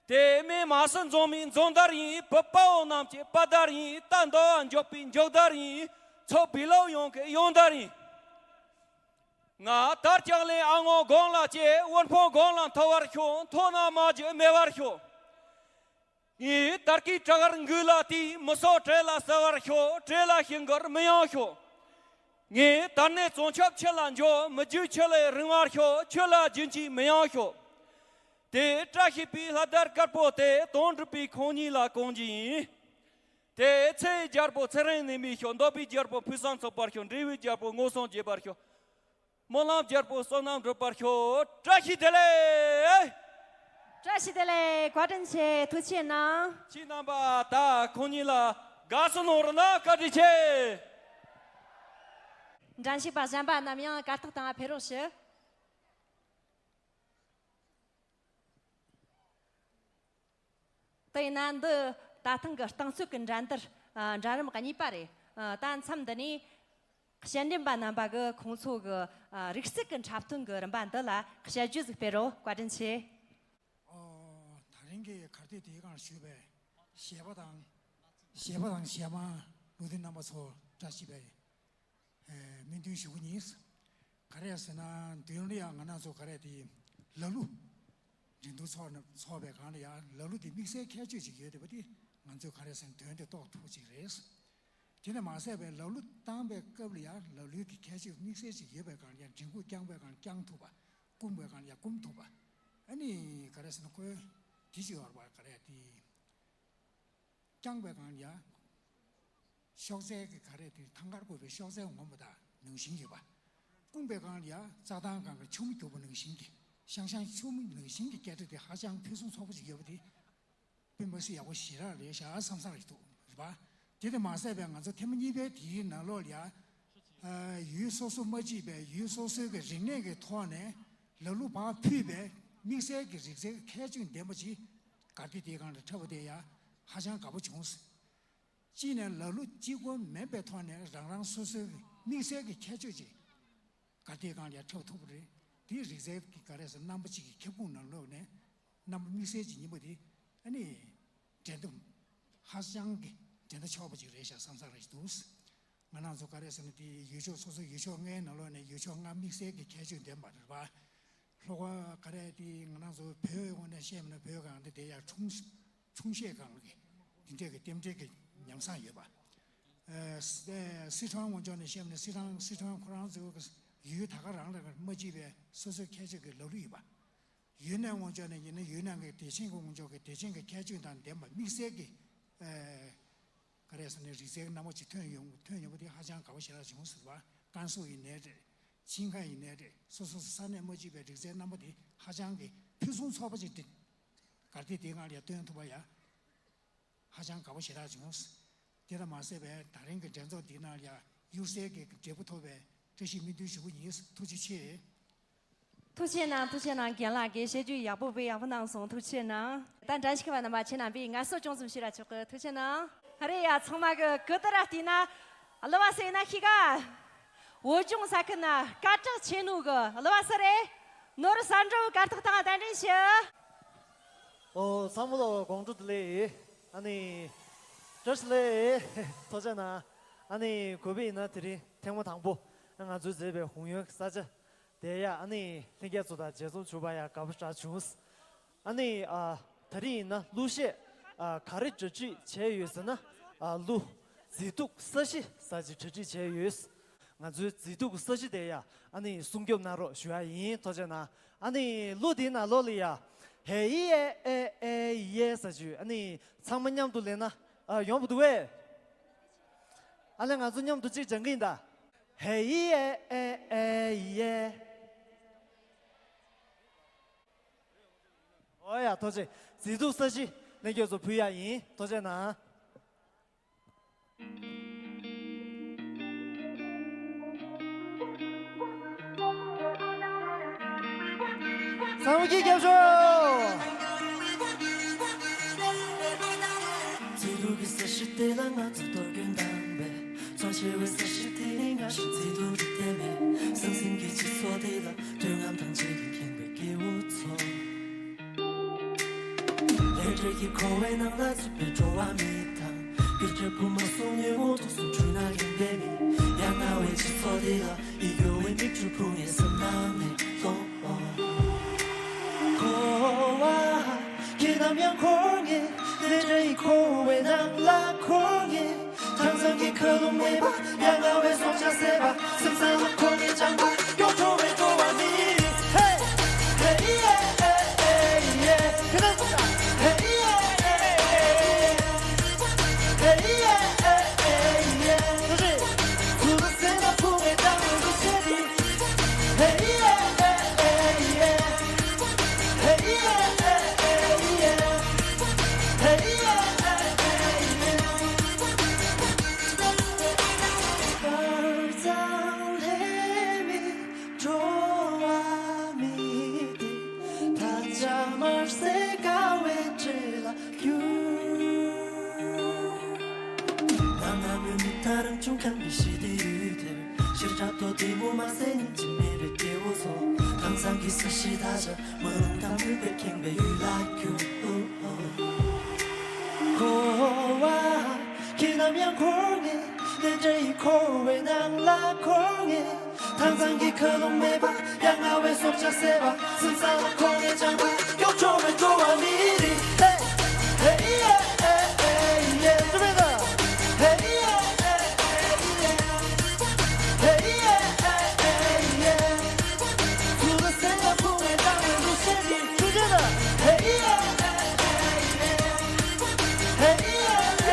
དེ་སྨད་མ་སྲིན་འཛོམས་མའི་འཛོམས་དར་ཡིན། བུ་དཔའ་བོ་རྣམས་ཀྱི་དཔའ་དར་ཡིན། རྟ་འདོ་བ་མགྱོགས་པའི་མགྱོགས་དར་ཡིན། ཚོགས་བི་ལོ་ཡོངས་ཀྱི་ཡོངས་དར་ཡིན། ང་དར་ལྕང་གླིང་ཨ་སྔོན་དགུང་ལ་སྐྱེས། དབུལ་ཕོངས་དགུང་ལ་མཐོ་བར་ཤོག་མཐོ་ན་མ་རྒྱུ་མེད་བར་ཤོག་ངའི་དར་གྱི་བྲག་དཀར་འགུལ་ལ་བལྟས། མི་སོགས་བྲེལ་ལ་བསུ་བར་ཤོག་བྲེལ་ལ་ཞིང་གུར་མི་ཡོང་ཤོག་ངའི་དར་ནས་བྱང་ཆུབ་ཆུ་ལ་འཇོག་མི་རྒྱུ་ཆུ་ལས་རིང་བར་ཤོག་ཆུ་ལ་རྒྱུན་གྱིས་མི་ཡོང་ཤོག་དེ་བཀྲ་ཤིས་པའི་ལྷ་དར་དཀར་པོ་དེ་དོན་གྲུབ་པའི་ཁོང་ཉིད་ལ་གང་རྒྱུ་ཡིན། དེ་ཚེ་ཡི་རྒྱལ་པོ་ཚེ་རིང་ནད་མེད་ཤོག་འདོད་པའི་རྒྱལ་པོ་ཕུན་སུམ་ཚོགས་པར་ཤོག་འབྲས་བུའི་རྒྱལ་པོ་མངོན་སུམ་རྒྱས་པར་ཤོག་སྨོན་ལམ་རྒྱལ་པོ་བསོད་ནམས་འགྲུབ་པར་ཤོག་བཀྲ་ཤིས་བདེ་ལེགས། བཀྲ་ཤིས་བདེ་ལེགས། བཀའ་དྲིན་ཆེ། ཐུགས་རྗེ་གནང་། ཁྱེད་རྣམ་པ་ད་ཁོང་གཉིས་ལ་དགའ་བསུ་གནང་རོགས་གནང་། བཀའ་དྲིན་ཆེ། འགྲན་ཞུགས་པ་གཞན་པ་རྣམས་ཡང་གར་སྟེགས་སྟེང་ཕེབས་རོགས་ཞུ། དེ་ཡིན་ན་འདི་ད་ཐེངས་ཀྱི་རྟིང་རྩོད་ཀྱི་འགྲན་བསྡུར་ཨ་འགྲན་རིམ་གཉིས་པ་རེད། ཨ་ད་མཚམས་འདི་ནས་དཔྱད་འདེམས་པ་རྣམ་པ་གིས་ཁོང་ཚོ་གི་ཨ་རིག་རྩལ་གྱི་འཁྲབ་སྟོན་གྱི་རིམ་པ་འདི་ལ་དཔྱད་བརྗོད་ཟིག་སྤེལ་རོགས། བཀའ་དྲིན་ཆེ། ཨོ། ད་རིང་གི་གར་སྟེགས་དེའི་སྒང་བཞུགས་པའི་གཞས་པ་དང་། གཞས་པ་དང་གཞས་མ། བློ་མཐུན་རྣམ་པ་ཚོ་བཀྲ་ཤིས་པའི་ཨེ་སྨོན་འདུན་ཞུ་གི་ཡིན། ག་རེ་ཟེར་ན་མདུན་ལ་ཡང་ང་རང་ཚོ་ག་རེ་དེ་ལ་ལུ་འགྲན་བསྡུར་ཚོགས་ན་ཚོགས་པའི་སྒང་ལ་ཡང་ལ་ལུ་དེ་དམིགས་བསལ་ཁྱད་ཆོས་ཅིག་ཡོད་བསྡད་པ་དེ་ང་ཚོས་ག་རེ་ཟེར་ན་དོན་དེ་རྟོགས་ཐུབ་པ་ཅིག་རེད། དེ་ལས་མ་ཟད་པའི་ལ་ལུ་བཏང་པའི་སྐབས་ལ་ཡང་ལ་ལུའི་གི་ཁྱད་ཆོས་དམིགས་བསལ་ཅིག་ཡོད་པའི་སྒང་ལ་ཡང་མགྲིན་ཁུག་བརྐྱངས་པའི་སྒང་ལ་བརྐྱང་ཐུབ་པ། བསྐུམ་པའི་སྒང་ལ་ཡང་བསྐུམ་ཐུབ་པ། ཨ་ནི་ག་རེ་ཟེར་ན་ཁོའི་དེ་ཅིག་ཡོད་རེད་པ། ག་རེ་དེ། བརྐྱངས་པའི་སྒང་ལ་ཡ། གཤོག་རྩལ་གྱི་ག་རེ་དེ་ཐང་དཀར་བཀོད་པའི་གཤོག་རྩལ་ངོམ་པ་དང་ནང་བཞིན་ཡོད་པ། བསྐུམ་པའི་སྒང་ལ་ཡ་རྩྭ་ཐང་སྒང་གི་ཆུ་མོ་རྒྱུག་པ་ནང་བཞིན་གྱི་ཤང་ཤང་ཆུ་མོ་ནང་བཞིན་གྱི་སྐད་སྒྲ་དེ་ཧ་ཅང་ཕུན་སུམ་ཚོགས་པོ་ཞིག་ཡོད་པ་དེ། དཔེ་མ་སྲིད་ཡག་པོ་ཞེ་དྲག་རེད་ཤག་བསམ་བསམ་རེད་འདུག་རེད་པ། དེ་དང་མ་ཟད་པའི་ང་ཚོ་ཐེངས་མ་གཉིས་པའི་དེའི་ནང་ལོགས་ལ་ཡ། ཡུལ་སོ་སོ་མ་གཅིག་པའི་ཡུལ་སོ་སོའི་གི་རིག་གནས་ཀྱི་ཐོག་ནས་ལ་ལུ་བག་ཕུད་པའི་དམིགས་བསལ་གྱི་རིག་རྩལ་གྱི་ཁྱད་ཆོས་ལྡན་པ་ཅིག་གར་སྟེགས་དེའི་སྒང་ལ་འཁྲབ་པ་དེ་ཡང་ཧ་ཅང་དགའ་པོ་བྱུང་། གཅིག་ནས་ལ་ལུ་གཅིག་པོ་མིན་པའི་ཐོག་ནས་རང་རང་སོ་སོའི་གི་དམིགས་བསལ་གྱི་ཁྱད་ཆོས་ཅིག་གར་སྟེགས་སྒང་ལ་ཡང་འཁྲབ་ཐུབ་པ་རེད། དེའི་རིག་རྩལ་གྱི་ག་རེ་ཟེར་རྣམ་པ་གཅིག་གི་ཁྱབ་ཁོངས་ནང་ལོགས་ནས་རྣམ་པ་དམིགས་བསལ་ཅིག་ཡིན་པ་དེ་ཨ་ནི་འགྲན་ཟླ་ཧ་ཅང་གི་འགྲན་ཟླ་ཆོག་པ་ཅིག་རེད་ཤག་བསམ་བསམ་རེད་འདུག་ང་རང་ཚོ་ག་རེ་ཟེར་ན་དེ་ཡུལ་ཕྱོགས་སོ་སོ་ཡུལ་ཕྱོགས་ལྔའི་ནང་ལོགས་ནས་ཡུལ་ཕྱོགས་ལྔ་དམིགས་བསལ་གྱི་ཁྱད་ཆོས་ལྡན་པ་རེད་པ། ལྷོ་ཁ་ག་རེ་དེ་ང་རང་ཚོ་བོད་ངོས་ནས་བཤད་མིན་ན་བོད་སྒང་དེ་དེ་ཡང་ཁྲུང་ཁྲུང་ཤེས་སྒང་གི་དེ་འདྲས་ཀྱི་རྟེན་འབྲེལ་གྱི་ཉམས་བཟང་ཡོད་པ། ཨ་སི་ཨ་སི་ཁྲོན་ངོས་ཕྱོགས་ནས་བཤད་མིན་ན་སི་ཁྲོན་སི་ཁྲོན་ཁོ་རང་ཚོའི་ཡུལ་ད་ག་རང་ལ་མ་གཅིག་པའི་སོ་སོའི་ཁྱད་ཆོས་ཀྱི་ལ་ལུ་ཡོད་པ། ཡུན་ནན་ངོས་ཕྱོགས་ནས་ཡིན་ན་ཡུན་ནན་གྱི་དེ་ཆིང་གི་ངོས་ཕྱོགས་ཀྱི་དེ་ཆིང་གི་ཁྱད་ཆོས་དང་ལྡན་པ་དམིགས་བསལ་གྱི་ཨ་ག་རེ་ཟེར་ན་རིག་རྩལ་སྣ་མང་ཅིག་ཐོན་ཡོང་ཐོན་ཡོང་པ་དེ་ཧ་ཅང་དགའ་པོ་ཞེ་དྲག་བྱུང་ཟེར་བ། ཀན་སུའུ་ཡིན་ནའི་རེད། ཆིང་ཁ་ཡིན་ནའི་རེད། སོ་སོ་ས་གནས་མ་གཅིག་པའི་རིག་རྩལ་རྣམ་པ་དེ་ཧ་ཅང་གི་ཕུན་སུམ་ཚོགས་པ་ཅིག་དེ་གར་སྟེགས་དེའི་སྒང་ལ་ཡང་སྟོན་ཐུབ་པ་ཡ། ཧ་ཅང་དགའ་པོ་ཞེ་དྲག་བྱུང་། དེ་ལ་མ་ཟད་པའི་ད་རིང་གི་འགྲན་ཚོགས་འདིའི་ནང་ལ་ཡང་གཡུར་ཟའི་གི་འབྲས་བུ་ཐོབ་པའི་བཀྲ་ཤིས་སྨོན་འདུན་ཞུ་གི་ཡིན། ཐུགས་རྗེ་ཆེ། ཐུགས་རྗེ་གནང་། ཐུགས་རྗེ་གནང་། རྒན་ལགས་ཀྱིས་བཤད་རྒྱུ་ཡག་པོ་དཔེ་ཡག་པོ་གནང་སོང་། ཐུགས་རྗེ་གནང་། ད་འགྲན་ཞུགས་པ་རྣམ་པ་ཁྱེད་རྣམ་པས་ངལ་གསོ་ཅུང་ཙམ་བྱེད་ར་ཆོག་གི། ཐུགས་རྗེ་གནང་། ཨ་རེ་ཡ་ཚང་མ་གི་གུ་དར་བལྟས་ན་གླུ་བ་ཟེར་ན་ཤི་ག་བོད་ལྗོངས་ས་ཁུལ་ན་སྐད་གྲགས་ཆེ་ནོ་གི་གླུ་བ་སུ་རེད། ནོར་བུ་གསལ་སྒྲོན་གར་སྟེགས་སྟེང་གདན་འདྲེན་ཞུ། ཨོ་ཚང་མ་ལ་དགོང་དྲོ་བདེ་ལེགས། ཨ་ནི་བཀྲ་ཤིས་བདེ་ལེགས། ཐུགས་རྗེ་གནང་། ཨ་ནི་གུས་པ་ཡིན་ན་དེ་རིང་ཐེངས་མ་དང་པོ་ང་ཚོས་མཛད་པའི་ཧུང་ཡོན་གྱི་ས་ཆ་དེ་ཡ་ཨ་ནི་ལྷན་རྒྱས་ཚོ་དང་མཇལ་འཛོམས་བྱུང་བ་ཡ་དགའ་པོ་ཞེ་དྲག་བྱུང་། ཨ་ནི་ཨ་ད་རེས་ཡིན་ན་གླུ་གཞས་ཨ་ག་རེ་གྲ་སྒྲིག་བྱས་ཡོད་ཟེར་ན། ཨ་གླུ་མཛེས་སྡུག་ས་གཞི་ཟེར་ཅིག་གྲ་སྒྲིག་བྱས་ཡོད། ང་ཚོའི་མཛེས་སྡུག་ས་གཞི་དེ་ཡ་ཨ་ནི་སྲུང་སྐྱོབ་གནང་རོགས་ཞུ་ཡ་ཡིན། ཐུགས་རྗེ་གནང་། ཨ་ནི་གླུ་དེའི་ནང་ལོགས་ལ་ཡ་ཧེ་ཡེ་ཨེ་ཨེ་ཡེ་ཟེར་ཅིག་ཨ་ནི་ཚང་མ་མཉམ་དུ་ལེན་ན་ཨ་ཡོང་བ་འདུག་གས། ཨ་ལས་ང་ཚོ་མཉམ་དུ་གཅིག་སྦྱང་གི་ཡིན་ད། ཧེ་ཡེ་ཨེ་ཨེ་ཡེ། ཨོ་ཡ་ཐུགས་རྗེ། མཛེས་སྡུག་ས་གཞི་ལྷན་རྒྱས་ཚོ་ཕུལ་ཡ་ཡིན། ཐུགས་རྗེ་གནང་། ཚང་མ་སྐད་རྒྱབ་ཤོག། མཛེས་སྡུག་གི་ས་གཞི་དེ་ལ་ང་ཚོ་གཏོར་སྐྱོན་དང་བས། མཚོ་ཆེ་བའི་ས་གཞི་དེ་ནི་ང་ཞིག་མཛེས་སྡུག་གི་ལྟད་མོ། ཟང་ཟིང་གི་སྤྱི་ཚོགས་དེ་ལ་དོན་རྔམ་དང་བཅས་ཀྱིས་ཁེངས་པའི་སྐྱེ་བོ་ཚོ། ལས་འབྲས་ཀྱི་འཁོར་བའི་ནང་ལ་ཚུད་པའི་འགྲོ་བ་མི་དང་། སྐད་ཆ་སྦུག་མ་གསུང་ཉོན་མོངས་དུག་གསུམ་འཁྲུལ་སྣང་གིས་འདས་མི། ཡ་ང་བའི་སྤྱི་ཚོགས་འདི་ལ་ཡིད་སྐྱོ་བའི་མིག་ཆུ་ཕུང་ངེ་བསམ་ནང་ནས་ལོང་། འཁོར་བ་ཁྱེད་ནམ་ཡང་འཁོར་ངེས། ལས་འབྲས་ཀྱི་འཁོར་བའི་ནང་ལ་འཁོར་ངེས། དྭངས་གཙང་གི་མཁའ་རླུང་མེད་པ། ཡ་ང་བའི་སྲོག་ཆགས་ཟད་པ། སེམས་ཚང་ལ་འཁོར་ངེས་བྱམས་པ། སྐྱོ་བྲོ་བའི་འགྲོ་བ་མི་ཡི། ཧེ། ཧེ་ཡེ་ཨེ་ཨེ་ཡེ། ཁྱེད་རང་ཚོ་ཧེ་ཡེ་ཨེ་ཨེ་ཡེ། ཧེ་ཡེ་ཨེ་ཨེ་ཡེ། ཐུགས་རྗེ། ཐུགས་སེམས་ལ་ཕུག་པའི་སྐྱབས་མགོན་རུ་ཆེ་རི། ཧེ་ཡེ་ཨེ་ཨེ་ཡེ། ཧེ་ཡེ་ཨེ་ཨེ་ཡེ། ཧེ་ཡེ་ཨེ་ཨེ་ཡེ། དཀར་གཙང་ལྷད་མེད་འགྲོ་བ་མི་དེ། ད་ཆ་དམར་སེར་དཀར་བའི་འདྲེས་ལ་གྱུར། ང་ང་མོན་ནུབ་ད་རང་བྱུང་ཁམས་ཀྱི་ཞི་བདེའི་ཡུལ་དེར། ཤར་ཕྱོགས་དོ་དེ་མོ་མ་ཟད་སྙིང་རྗེ་མེད་པའི་སྐྱེ་བོ་ཚོ། དྭངས་གཙང་གི་ས་གཞི་ད་ཆ་མ་རུངས་དང་མུན་པས་ཁེངས་པའི་ཡུལ་ལ་གྱུར། འཁོར་བ་ཁྱེད་ནམ་ཡང་འཁོར་ངེས། འདྲ་ཡི་འཁོར་བའི་ནང་ལ་འཁོར་ངེས། ཐང་ཚང་གི་ཁ་ལོང་མེད་པ་ཡ་ང་བའི་སྲོག་ཆགས་སེ་བ་སེམས་ས་ལ་འཁོར་ངེས་ཅང་པ་ཀྱོག་ཀྱོག་བའི་འགྲོ་བ་མི་རིགས། ཧེ་ཧེ་ཡེ་ཧེ་ཧེ་ཡེ། ཧེ་ཧེ་ཡེ་ཧེ་ཧེ་ཡེ། ཧེ་ཧེ་ཡེ་ཧེ་ཧེ་ཡེ། ཚུར་ལ་སེམས་ལ་ཕུང་བའི་ལྟ་བའི་ལུགས་ཤེས་ཀྱི་ཆུ་ཆེན་ལ། ཧེ་ཧེ་ཡེ་ཧེ་ཧེ་ཡེ།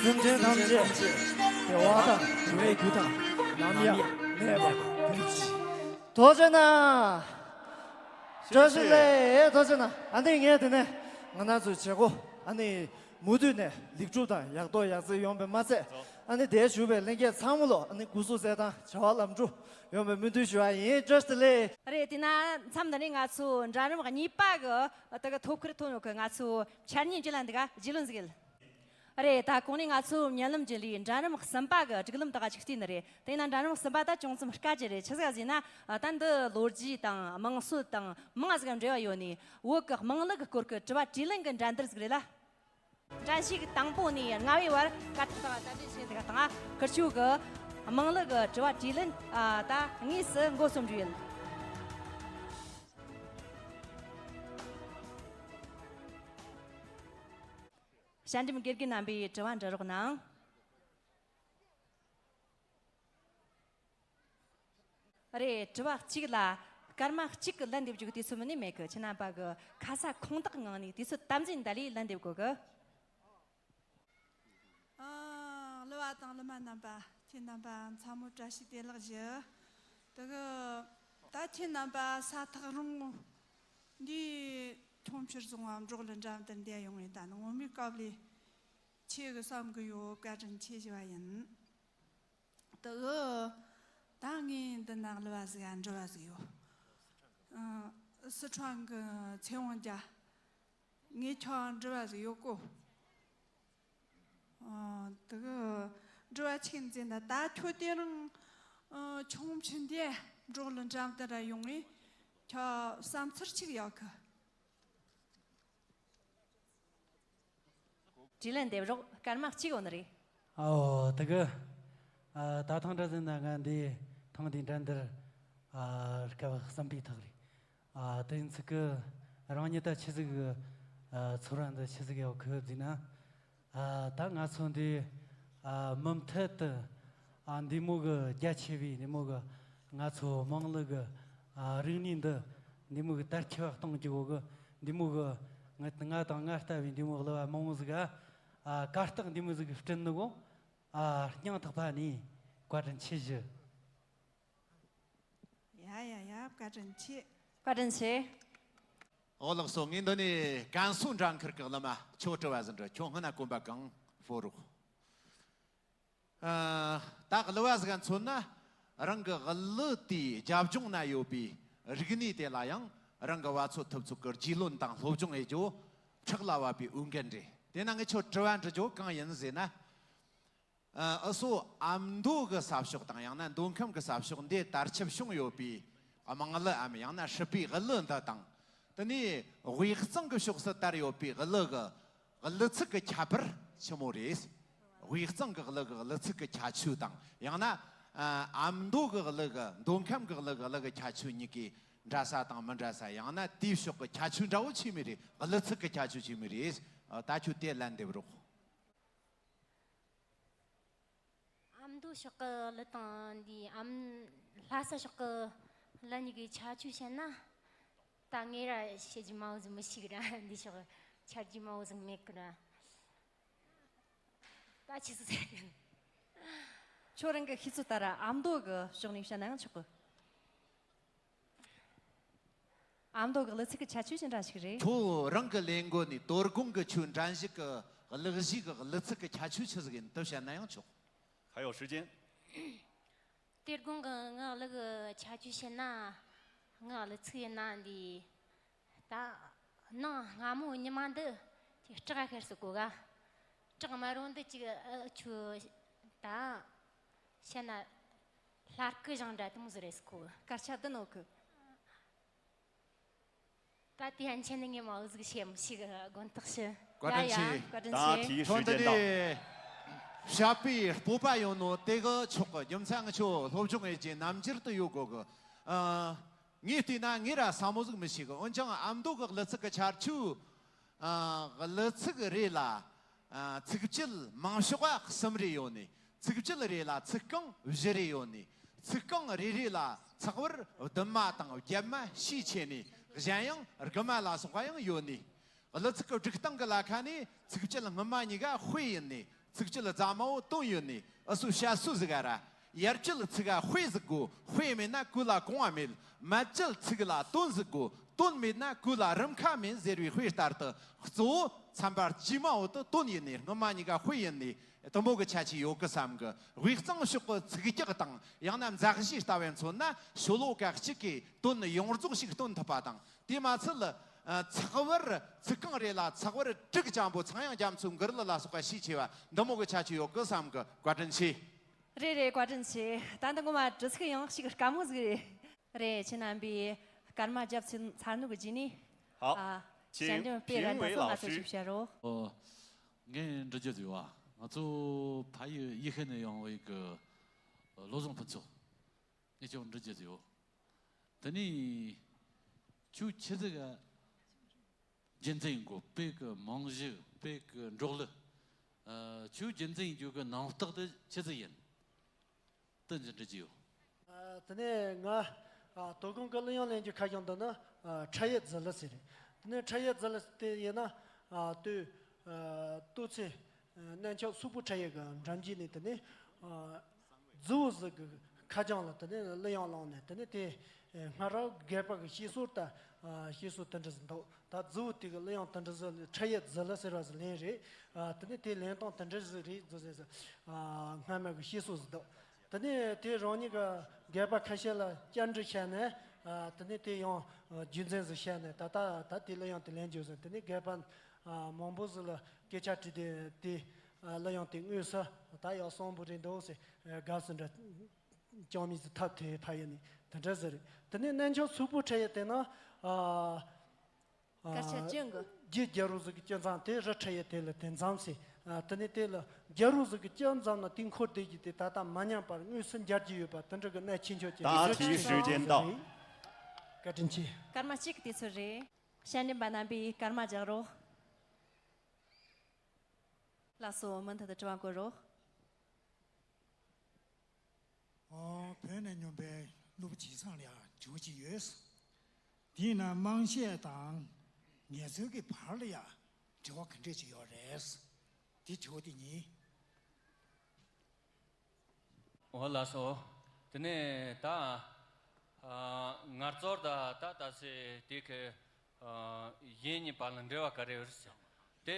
སེམས་ཅན་ཐམས་ཅད་བདེ་བ་དང་འགྲོ་བའི་རྒྱུ་དང་ནམ་ཡང་གནས་པར་གྱུར་ཅིག། ཐུགས་རྗེ་གནང་། བཀྲ་ཤིས་བདེ་ལེགས། ཐུགས་རྗེ་གནང་། ཨ་ནི་ངས་དེ་ནས་ང་རང་ཚོའི་བྱེད་སྒོ་ཨ་ནི་མུ་མཐུད་ནས་ལེགས་གྲུབ་དང་ཡག་ཐོག་ཡག་བརྩེགས་ཡོང་བའི་མ་ཚད། ཨ་ནི་དེར་བཞུགས་པའི་ལྷན་རྒྱས་ཚང་མ་ལོ་ཨ་ནི་སྐུ་གཟུགས་གསལ་ཐང་བྱ་བ་ལམ་འགྲོ་ཡོང་བའི་སྨོན་འདུན་ཞུ་བ་ཡིན། བཀྲ་ཤིས་བདེ་ལེགས། རེད། དེས་ན་མཚམས་འདི་ནས་ང་ཚོ་འདྲ་རིམ་གཉིས་པ་གི་དེ་གི་ཐོབ་ཁུར་ཐོན་ཡོད་གི། ང་ཚོ་འཆར་ཉན་བརྗོད་ལ་འདི་ག་རྒྱུས་ལོན་ཟིག་ཡིན། རེད། ད་གོང་ནས་ང་ཚོ་བརྙན་ལམ་བརྒྱུད་ལས་འདྲ་རིམ་གསུམ་པ་གི་སྒྲིག་ལམ་དག་ཅིག་བལྟས་ནི་རེད། དེས་ན་འདྲ་རིམ་གསུམ་པ་ད་ཅུང་ཙམ་དཀའ་རྒྱུ་རེད། ཆི་ཟིག་ཟེར་ན། ད་འདི་ལོ་རྒྱུས་དང་དམངས་སྲོལ་དང་མང་ཟིག་འབྲེལ་བ་ཡོད་ནི། བོད་གི་དམངས་གླུ་གི་སྐོར་གི་དྲི་བ་དྲིས་ལན་གི་འགྲན་བསྡུར་ཟིག་རེད་ལ། འགྲན་ཞུགས་དང་པོ་ནས་ལྔ་བའི་བར་གར་སྟེགས་སྟེང་གདན་འདྲེན་བྱས་འདུག་དང་། ཁིར་ཆོ་གི་དམངས་གླུ་གི་དྲི་བ་དྲིས་ལན་ད་དངོས་སུ་མགོ་རྩོམ་རྒྱུ་ཡིན། དཔྱད་འདེམས་དགེ་རྒན་རྣམ་པས་དྲི་བ་འདྲི་རོགས་གནང་། རེད། དྲི་བ་གཅིག་ལ་སྐར་མ་གཅིག་གི་ལན་འདེབས་རྒྱུ་གི་དུས་ཚོད་མིན་ནི་མེད་གི། ཁྱེད་རྣམ་པ་གི་ཁ་ས་ཁོང་དག་ངང་ནས་དུས་ཚོད་དམ་འཛིན་འདི་ལས་ལན་འདེབས་དགོས་གི། ཨ། གླུ་བ་དང་གླུ་མ་རྣམ་པ། ཁྱེད་རྣམ་པ་ཚང་མ་བཀྲ་ཤིས་བདེ་ལེགས་ཞུ། དེ་གི་ད་ཁྱེད་རྣམ་པ་ས་ཐག་རིང་འདི་ཁྱུང་ཕྱུར་རྫོང་བ་འབྲོག་གླུ་འགྲན་བསྡུར་འདི་ཡོང་ངེ་ད་ནི་ངོ་མའི་སྐབས་ལས་ཆེ་གི་བསམ་གི་ཡོད། བཀའ་དྲིན་ཆེ་ཞུ་བ་ཡིན། དེ་གི་ད་ངས་འདི་ན་གླུ་བ་ཟིག་ཨ་འདྲི་བ་ཟིག་ཡོད། ཨ། སི་ཁྲོན་གི་ཚེ་དབང་རྒྱལ། ངས་ཁྱོད་འདྲི་བ་ཟིག་ཡོད་གོ། ཨ། དེ་གི་འདྲི་བ་ཆི་ཟེར་ན། ད་ཁྱོད་དེ་རིང་ཨ་ཁྱུང་ཕྱུར་འདི་འབྲོག་གླུ་འགྲན་བསྡུར་ར་ཡོང་ངེ་ཁྱོད་བསམ་ཚུལ་ཆི་ཡོད་གི། དྲིས་ལན་འདེབས་རོགས། སྐར་མ་གཅིག་ཡོད་ནི་རེད། ཨའོ། དེ་གི། ཨ། ད་ཐེངས་འདྲ་ཟིན་ན་ང་འདི་ཐེངས་འདིའི་འགྲན་བསྡུར། ཨ། སྐབས་གསུམ་པའི་ཐག་རེད། ཨ། དེ་ཡིན་ཚིག་གི་རང་ཉིད་ད་ཆི་ཟིག་གི། ཨ། ཚོར་བ་འདི་ཆི་ཟིག་ཡོད་གི་ཟེར་ན། ཨ། ད་ང་ཚོ་འདི། ཨ། མུ་མཐུད་དུ། ཨ། འདི་མོ་གི་རྒྱ་ཆེ་བའི་འདི་མོ་གི་ང་ཚོ་དམངས་གླུ་གི། ཨ། རིག་གནས་འདི་འདི་མོ་གི་དར་ཁྱབ་གཏོང་རྒྱུ་བོ་གི་འདི་མོ་གི་ང་ང་དང་ང་ལྟ་བུའི་འདི་མོ་གི་གླུ་བ་མང་བོ་ཟིག་ག། ཨ། གར་སྟེགས་འདི་མོ་ཟིག་གི་བསྐྲུན་ནི་གོ། ཨ། སྙིང་ཐག་པ་ནས་བཀའ་དྲིན་ཆེ་ཞུ། ཡ་ཡ་ཡ། བཀའ་དྲིན་ཆེ། བཀའ་དྲིན་ཆེ། ཨོ་ལགས་སོ། ངས་འདི་ནས་ཀན་སུའུ་འགྲན་ཁུལ་གི་གླུ་མ་ཁྱོད་དྲི་བ་ཟིག་འདྲི། ཁྱོད་སྔོན་ན་གོམ་པ་གང་སྤོ་རོགས། ཨ། ད་གླུ་བ་ཟིག་མཚོན་ན་རང་གི་གླུ་དེའི་རྒྱབ་ལྗོངས་ན་ཡོད་པའི་རིག་གནས་དེ་ལ་ཡང་རང་གི་བ་ཚོད་ཐུབ་ཚོད་ཀྱི་རྒྱུས་ལོན་དང་སློབ་སྦྱོང་ཡེད་རྒྱུ་ཕྲག་ལ་བབས་པའི་འོས་འགན་རེད། དེས་ན་ངས་ཁྱོད་དྲི་བ་འདྲི་རྒྱུ་གང་ཡིན་ཟེར་ན། ཨ། འུ་ཚོ་ཨ་མདོ་གི་ས་ཕྱོགས་དང་ཡང་ན་མདོ་ཁམས་ཀྱི་ས་ཕྱོགས་འདི་དར་ཁྱབ་བྱུང་ཡོད་པའི་དམངས་གླུའམ་ཡང་ན་སྲིད་པའི་གླུ་འདི་དང་། དེ་ནས་དབུས་གཙང་གི་ཕྱོགས་སུ་དར་ཡོད་པའི་གླུ་གི་གླུ་ཚིག་གི་ཁྱད་པར་ཆི་མོ་རེད། དབུས་གཙང་གི་གླུ་གི་གླུ་ཚིག་གི་ཁྱད་ཆོས་དང་། ཡང་ན་ ཨ་མདོ་གི་གླུ་གི་མདོ་ཁམས་གི་གླུ་གི་གླུ་གི་ཁྱད་ཆོས་གཉིས་ཀའི་འདྲ་ས་དང་མི་འདྲ་ས། ཡང་ན་དེའི་ཕྱོགས་ཀྱི་ཁྱད་ཆོས་འདྲ་བོ་ཆི་མོ་རེད། གླུ་ཚིག་གི་ཁྱད་ཆོས་ཆི་མོ་རེད། ཨ་ད་ཁྱོད་དེ་ལན་འདེབས་རོགས། ཨ་མདོ་ཕྱོགས་ཀྱི་གླུ་དང་འདི་ཨ་མ་ལྷ་ས་ཕྱོགས་ཀྱི་གླུ་གཉིས་ཀའི་ཁྱད་ཆོས་བཤད་ན། ད་ངས་ར་བཤད་རྒྱུ་མང་བོ་ཟིག་མི་ཤེས་གི་ར། འདི་ཕྱོགས་ཆ་རྒྱུས་མང་བོ་ཟིག་མེད་གི་ར། ད་ཆི་ཟིག་ཟེར། ཁྱོད་རང་གི་ཤེས་ཚོད་ལྟར་ཨ་མདོ་གི་ཕྱོགས་ནས་བཤད་ན་ཡང་ཆོག་གི། ཨ་མདོ་གི་གླུ་ཚིག་གི་ཁྱད་ཆོས་ཅི་འདྲ་ཞིག་རེད། ཁྱོད་རང་གི་ལས་འགོ་ནས་དོ་དགོང་གི་ཁྱོད་འགྲན་ཞུགས་ཀྱི་གླུ་གཞས་ཀྱི་གླུ་ཚིག་གི་ཁྱད་ཆོས་ཆི་ཟིག་ཡིན་དེ་བཤད་ན་ཡང་ཆོག 还有时间。 དེ་དགོང་གི་ངའི་གླུ་གི་ཁྱད་ཆོས་བཤད་ན། ངའི་གླུ་ཚིག་ཡིན་ན་འདི། ད་ནངས་སྔ་མོ་ཉི་མ་འདི་ཅིག་སྐྲག་ཤར་སི་གོ་ག་སྐྲག་མ་རུང་འདི་ཅིག་ཨ་ཆུ་ད་བཤད་ན་ལྷར་ཀི་བཞིན་འདྲ་དེ་མོ་ཟིག་རེད་སི་གོ། སྐར་ཆ་བདུན་ནོ་གི། ད་དེ་ཡན་ཆད་ནི་ངས་མ་འུ་ཟིག་བཤད་མི་ཤེས་གི། དགོངས་དག་ཞུ། བཀའ་དྲིན་ཆེ། ཡ་ཡ། བཀའ་དྲིན་ཆེ། 答题时间到。 ཐོན་ཏེ་ནི་བཤད་པའི་སྤོབས་པ་ཡོད་ནོ་དེ་གི་ཆོག་གི། རྒྱུ་མཚན་ང་ཆོ་སློབ་སྦྱོང་ཡེད་རྒྱུ་རྣམ་འགྱུར་དུ་ཡོད་གོ་གི། ཨ་ངས་བལྟས་ན་ངས་ར་ས་མོ་ཟིག་མི་ཤེས་གི། འོན་ཀྱང་ཨ་མདོ་གི་གླུ་ཚིག་གི་ཁྱད་ཆོས། ཨ་གླུ་ཚིག་རེ་ལ་ཨ་ཚིགས་བཅད་མང་ཤོས་གསུམ་རེ་ཡོད་ནི། ཚིགས་བཅད་རེ་ལ་ཚིག་རྐང་བཞི་རེ་ཡོད་ནི། ཚིག་རྐང་རེ་རེ་ལ་ཚེག་བར་བདུན་མ་དང་བརྒྱད་མ་ཤས་ཆེ་ནི། གཞན་ཡང་དགུ་མ་ལ་སོགས་པ་ཡང་ཡོད་ནི། གླུ་ཚིག་གི་སྒྲིག་སྟངས་ཀྱི་ལ་ཁ་ནས་ཚིགས་བཅད་སྔོན་མ་གཉིས་ཀ་དཔེ་ཡིན་ནི། ཚིགས་བཅད་རྫ་མ་བོ་དོན་ཡོད་ནི། འུ་སུ་བཤད་སྲོལ་ཟིག་ག་ར། ཡར་བཅད་ཚིག་ག་དཔེ་ཟིག་དགོས། དཔེ་མེད་ན་གོས་ལ་གོང་བ་མེད། མར་བཅད་ཚིག་ལ་དོན་ཟིག་དགོས། དོན་མེད་ན་གོས་ལ་རིམ་ཁ་མེད་ཟེར་བའི་དཔེ་ལྟར་དུ། གཙོ་བོ་ཚན་པ་དཀྱུས་མ་བོ་དེ་དོན་ཡིན་ནི། སྔོན་མ་གཉིས་ཀ་དཔེ་ཡིན་ནི། དེ་མོ་གི་ཁྱད་ཆོས་ཡོད་གི་བསམ་གི། དབུས་གཙང་ཕྱོགས་ཀྱི་ཚིག་རྒྱག་དང་ཡང་ན་མཛའ་གཞས་ལྟ་བས་མཚོན་ན། ཤོ་ལོ་ཀ་གཅིག་གིས་དོན་ཡོངས་རྫོགས་ཤིག་སྟོན་ཐུབ་པ་དང་། དེ་མ་ཚད་ལ་ཚེག་བར་ཚིག་རྐང་རེ་ལ་ཚེག་བར་དྲུག་ཅན་པོ་ཚངས་དབྱངས་རྒྱ་མཚོའི་མགུར་གླུ་ལ་སོགས་པ་ཤས་ཆེ་བ་འདི་མོ་གི་ཁྱད་ཆོས་ཡོད་གི་བསམ་གི། བཀའ་དྲིན་ཆེ། རེད་རེད། བཀའ་དྲིན་ཆེ། ད་འདི་ངོ་མ་དྲི་ཚིག་ཡང་ཞིག་དཀའ་མོ་ཟིག་རེད། རེད། ཁྱེད་རྣམ་པས་སྐར་མ་བརྒྱབ་ཚར་ནོ་གི་རྗེས་ནས། 好， ཨ། 请 ཞལ་འདེམས་པས་ར་ད་གཟོད་ང་ཚོ་ཞིག་བཤད་རོགས། ཨོ། ངས་འདྲི་རྒྱུ་ཡོད་བ། ང་ཚོ་ཕ་ཡུལ་ཡུལ་ཤུལ་ནས་ཡོང་བའི་གི་བློ་བཟང་ཕུན་ཚོགས། ངས་ཁྱོད་འདྲི་རྒྱུ་ཡོད། དེ་ནས་ཁྱོད་ཆི་ཟིག་ག་རྒྱུན་འཛིན་དགོས། དཔེ་གི་རྨང་གཞི། དཔེ་གི་འབྲོག་གླུ། ཨ། ཁྱོད་རྒྱུན་འཛིན་རྒྱུ་གི་ནང་རྟགས་དེ་ཆི་ཟིག་ཡིན། དེ་འདྲི་རྒྱུ་ཡོད། ཨ། དེ་ནས་ང་ཨ་དོ་དགོང་གི་གླུ་དབྱངས་ལེན་རྒྱུ་ཁ་བྱང་འདི་ནི་ཨ་འཕྲལ་ཡུལ་རྫི་གླུ་ཟེར་རེད། དེ་ནས་འཕྲལ་ཡུལ་རྫི་གླུ་དེ་ཡིན་ན། ཨ་ལྟོས། ཨ་ལྟོས་ཚེ་གནས་མཆོག་སུག་པོ་འཕྲལ་ཡུལ་གྱི་འགྲམ་རྒྱུད་ནས། དེ་ནས་ཨ་རྫི་བོ་ཟིག་གི་ཁ་བྱང་ལ་དེ་ནས་གླུ་དབྱངས་བླངས་ནས། དེ་ནས་དེ་སྔ་རབས་སྒལ་པ་གི་བཤད་སྲོལ་ལྟར། ཨ་བཤད་སྲོལ་དེ་འདྲ་ཟིག་འདུག་ད་རྫི་བོ་དེ་གི་གླུ་དབྱངས་དེ་འདྲ་ཟིག་འཕྲལ་ཡུལ་རྫི་གླུ་ཟེར་བ་ཟིག་ལེན་རེད། ཨ་དེ་ནས་དེ་ལེན་སྟངས་དེ་འདྲ་ཟིག་རེད་ཟེར་ཟེར། ཨ་སྔ་མ་གི་བཤད་སྲོལ་ཟིག་འདུག་དེ་ནས་དེ་རང་ཉིད་ཀྱི་སྒལ་པ་ཁ་ཤས་ལ་བཅར་འདྲི་བྱས་ནས། ཨ་དེ་ནས་དེ་ཡང་རྒྱུན་འཛིན་ཟིག་བྱས་ནས། ད་ལྟ་ད་དེ་གླུ་དབྱངས་དེ་ལེན་རྒྱུ་ཟིག་དེ་ནས་སྒལ་པ་ཨ་མང་པོ་ཟིག་ལ་སྐད་ཆ་དྲིས་ཏེ། དེ་ཨ་གླུ་དབྱངས་དེ་དངོས་སུ་ད་ཡག་གསོན་པོ་རེད་འདུག་ཟེར། ཨ་དགའ་བསུ་འདྲ་ཅང་མི་ཟིག་ཐབས་དེ་ཕ་ཡུལ་ནས་དེ་འདྲ་ཟིག་རེད། དེ་ནས་གནས་མཆོག་སུག་པོ་འཕྲལ་ཡུལ་དེ་ན། ཨ། སྐར་ཆ་བཅུ་གི། རྒྱུད་རྒྱལ་རོ་ཟིག་གི་སྐྱེས་མཚམས་དེ་རི་འཕྲལ་ཡུལ་དེ་ལ་དེ་མཚམས་ཟེར། ཨ་དེ་ནས་དེ་ལ་རྒྱལ་རོ་ཟིག་གི་སྐྱེས་མཚམས་ན་དེ་འཁོར་བསྡད་རྒྱུ་དེ་ད་ལྟ་མ་ཉམས་པར་དངོས་སུ་མཇལ་རྒྱུ་ཡོད་པ་དེ་འདྲ་གི་གནས་ཆེ་མཆོག་ཅན་གྱི། 答题时间到。 བཀའ་དྲིན་ཆེ། སྐར་མ་གཅིག་གི་དུས་ཚོད་རེད། བཤད་འདེམས་པ་རྣམ་པས་སྐར་མ་རྒྱག་རོགས། ལགས་སོ། མུ་མཐུད་དུ་དྲི་བ་འགོད་རོགས། ཨོ། བོད་ནས་སྙོམས་པའི་སློབ་བུ་བྱས་ཙང་ལ་ཡང་དྲི་བ་ཅིག་ཡོད། དེས་ན་དམངས་གཞས་དང་ངལ་རྩོལ་གྱི་བར་ལ་ཡང་འབྲེལ་བ་ག་འདྲས་ཅིག་ཡོད་རེད། དེ་དྲི་བ་དེ་ཡིན། འོ་ལགས་སོ། དེ་ནས་ད་ཨ་ངལ་རྩོལ་དང་ད་ད་སེ་དེ་གི་ཨ་གཞས་གཉིས་བར་ལ་འབྲེལ་བ་ག་རེ་ཡོད་རེད་ཟེར། དེ་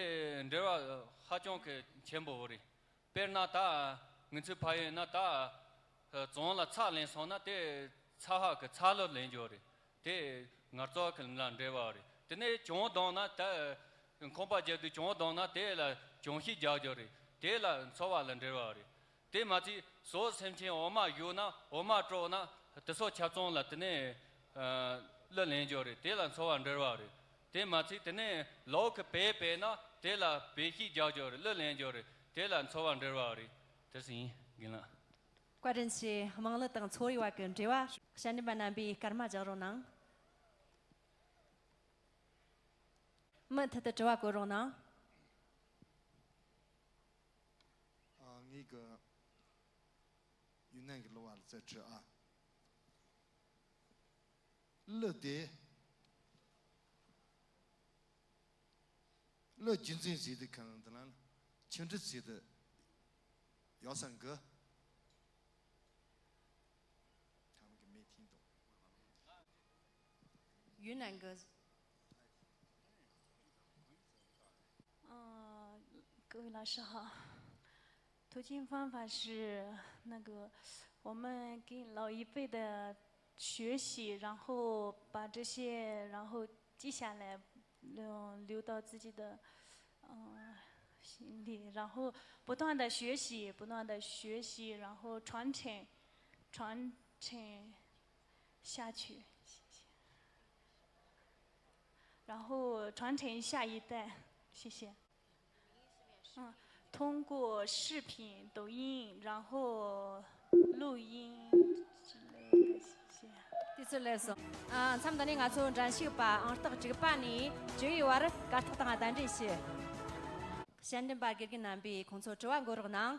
འབྲེལ་བ་ཧ་ཅང་གི་ཆེན་པོ་རེད། དཔེར་ན་ད་ང་ཚོའི་ཕ་ཡུལ་ན་ད་བཙོན་ལ་ཚྭ་ལེན་སོང་ན་དེ་ཚྭ་ཧ་གི་ཚྭ་ལུད་ལེན་རྒྱུ་རེད། དེ་ངལ་རྩོལ་གི་ལ་འབྲེལ་བ་རེད། དེ་ནས་གྱོང་བསྡད་ན་ད་ཁང་པ་རྒྱག་དུས་གྱོང་བསྡད་ན་དེ་ལ་གྱོང་གཞི་རྒྱག་རྒྱུ་རེད། དེ་ལ་འཚོ་བ་ལ་འབྲེལ་བ་རེད། དེ་མ་ཚད་སོ་སེམས་ཅན་འོ་མ་བཞོ་ན་འོ་མ་དཀྲོག་ན་དེ་ཚོ་ཆབ་ཚང་ལ་དེ་ནས་ཨ་གླུ་ལེན་རྒྱུ་རེད། དེ་ལ་འཚོ་བ་འབྲེལ་བ་རེད། དེ་མ་ཚད་དེ་ནས་ལོག་གི་བལ་བལ་ན་དེ་ལ་བལ་གཞས་རྒྱག་རྒྱུ་རེད། གླུ་ལེན་རྒྱུ་རེད། དེ་ལ་འཚོ་བ་འབྲེལ་བ་རེད། དེ་ཟིན་ཡིན་རྒན་ལགས། བཀའ་དྲིན་ཆེ། དམངས་གླུ་དང་ཚོ་བའི་བར་གྱི་འབྲེལ་བ། དཔྱད་འདེམས་པ་རྣམ་པས་སྐར་མ་རྒྱག་རོགས་གནང་། མུ་མཐུད་དུ་དྲི་བ་བཀོད་རོགས་གནང་། ཨ། ངེད་ཀྱི་ཡུན་ནན་གྱི་གླུ་བ་ལ་རྩལ་ཁྲིད་ཨ། གླུ་དེ། གླུ་རྒྱུན་འཛིན་བྱེད་དུས་གང་དེ་ལ་ཆུང་འབྲི་བྱེད་དུ་ཡག་ས་འགི། 他们给没听懂。云南歌。嗯，各位老师好。途径方法是那个，我们跟老一辈的学习，然后把这些，然后记下来，嗯，留到自己的，嗯，心里，然后不断的学习，不断的学习，然后传承，传承下去，谢谢。然后传承下一代，谢谢。 嗯，通过视频、抖音，然后录音之类的，谢谢。དུས་ཚོད་ལས་སོང་། ཨ། མཚམས་འདི་ནས་ང་ཚོ་འགྲན་ཞུགས་པ་ཨང་རྟགས་དྲུག་པ་ནས་བཅུ་བའི་བར་གར་སྟེགས་སྟེང་གདན་འདྲེན་ཞུ། དཔྱད་འདེམས་པ་དགེ་རྒན་རྣམ་པས་ཁོང་ཚོར་དྲི་བ་འགོད་རོགས་གནང་།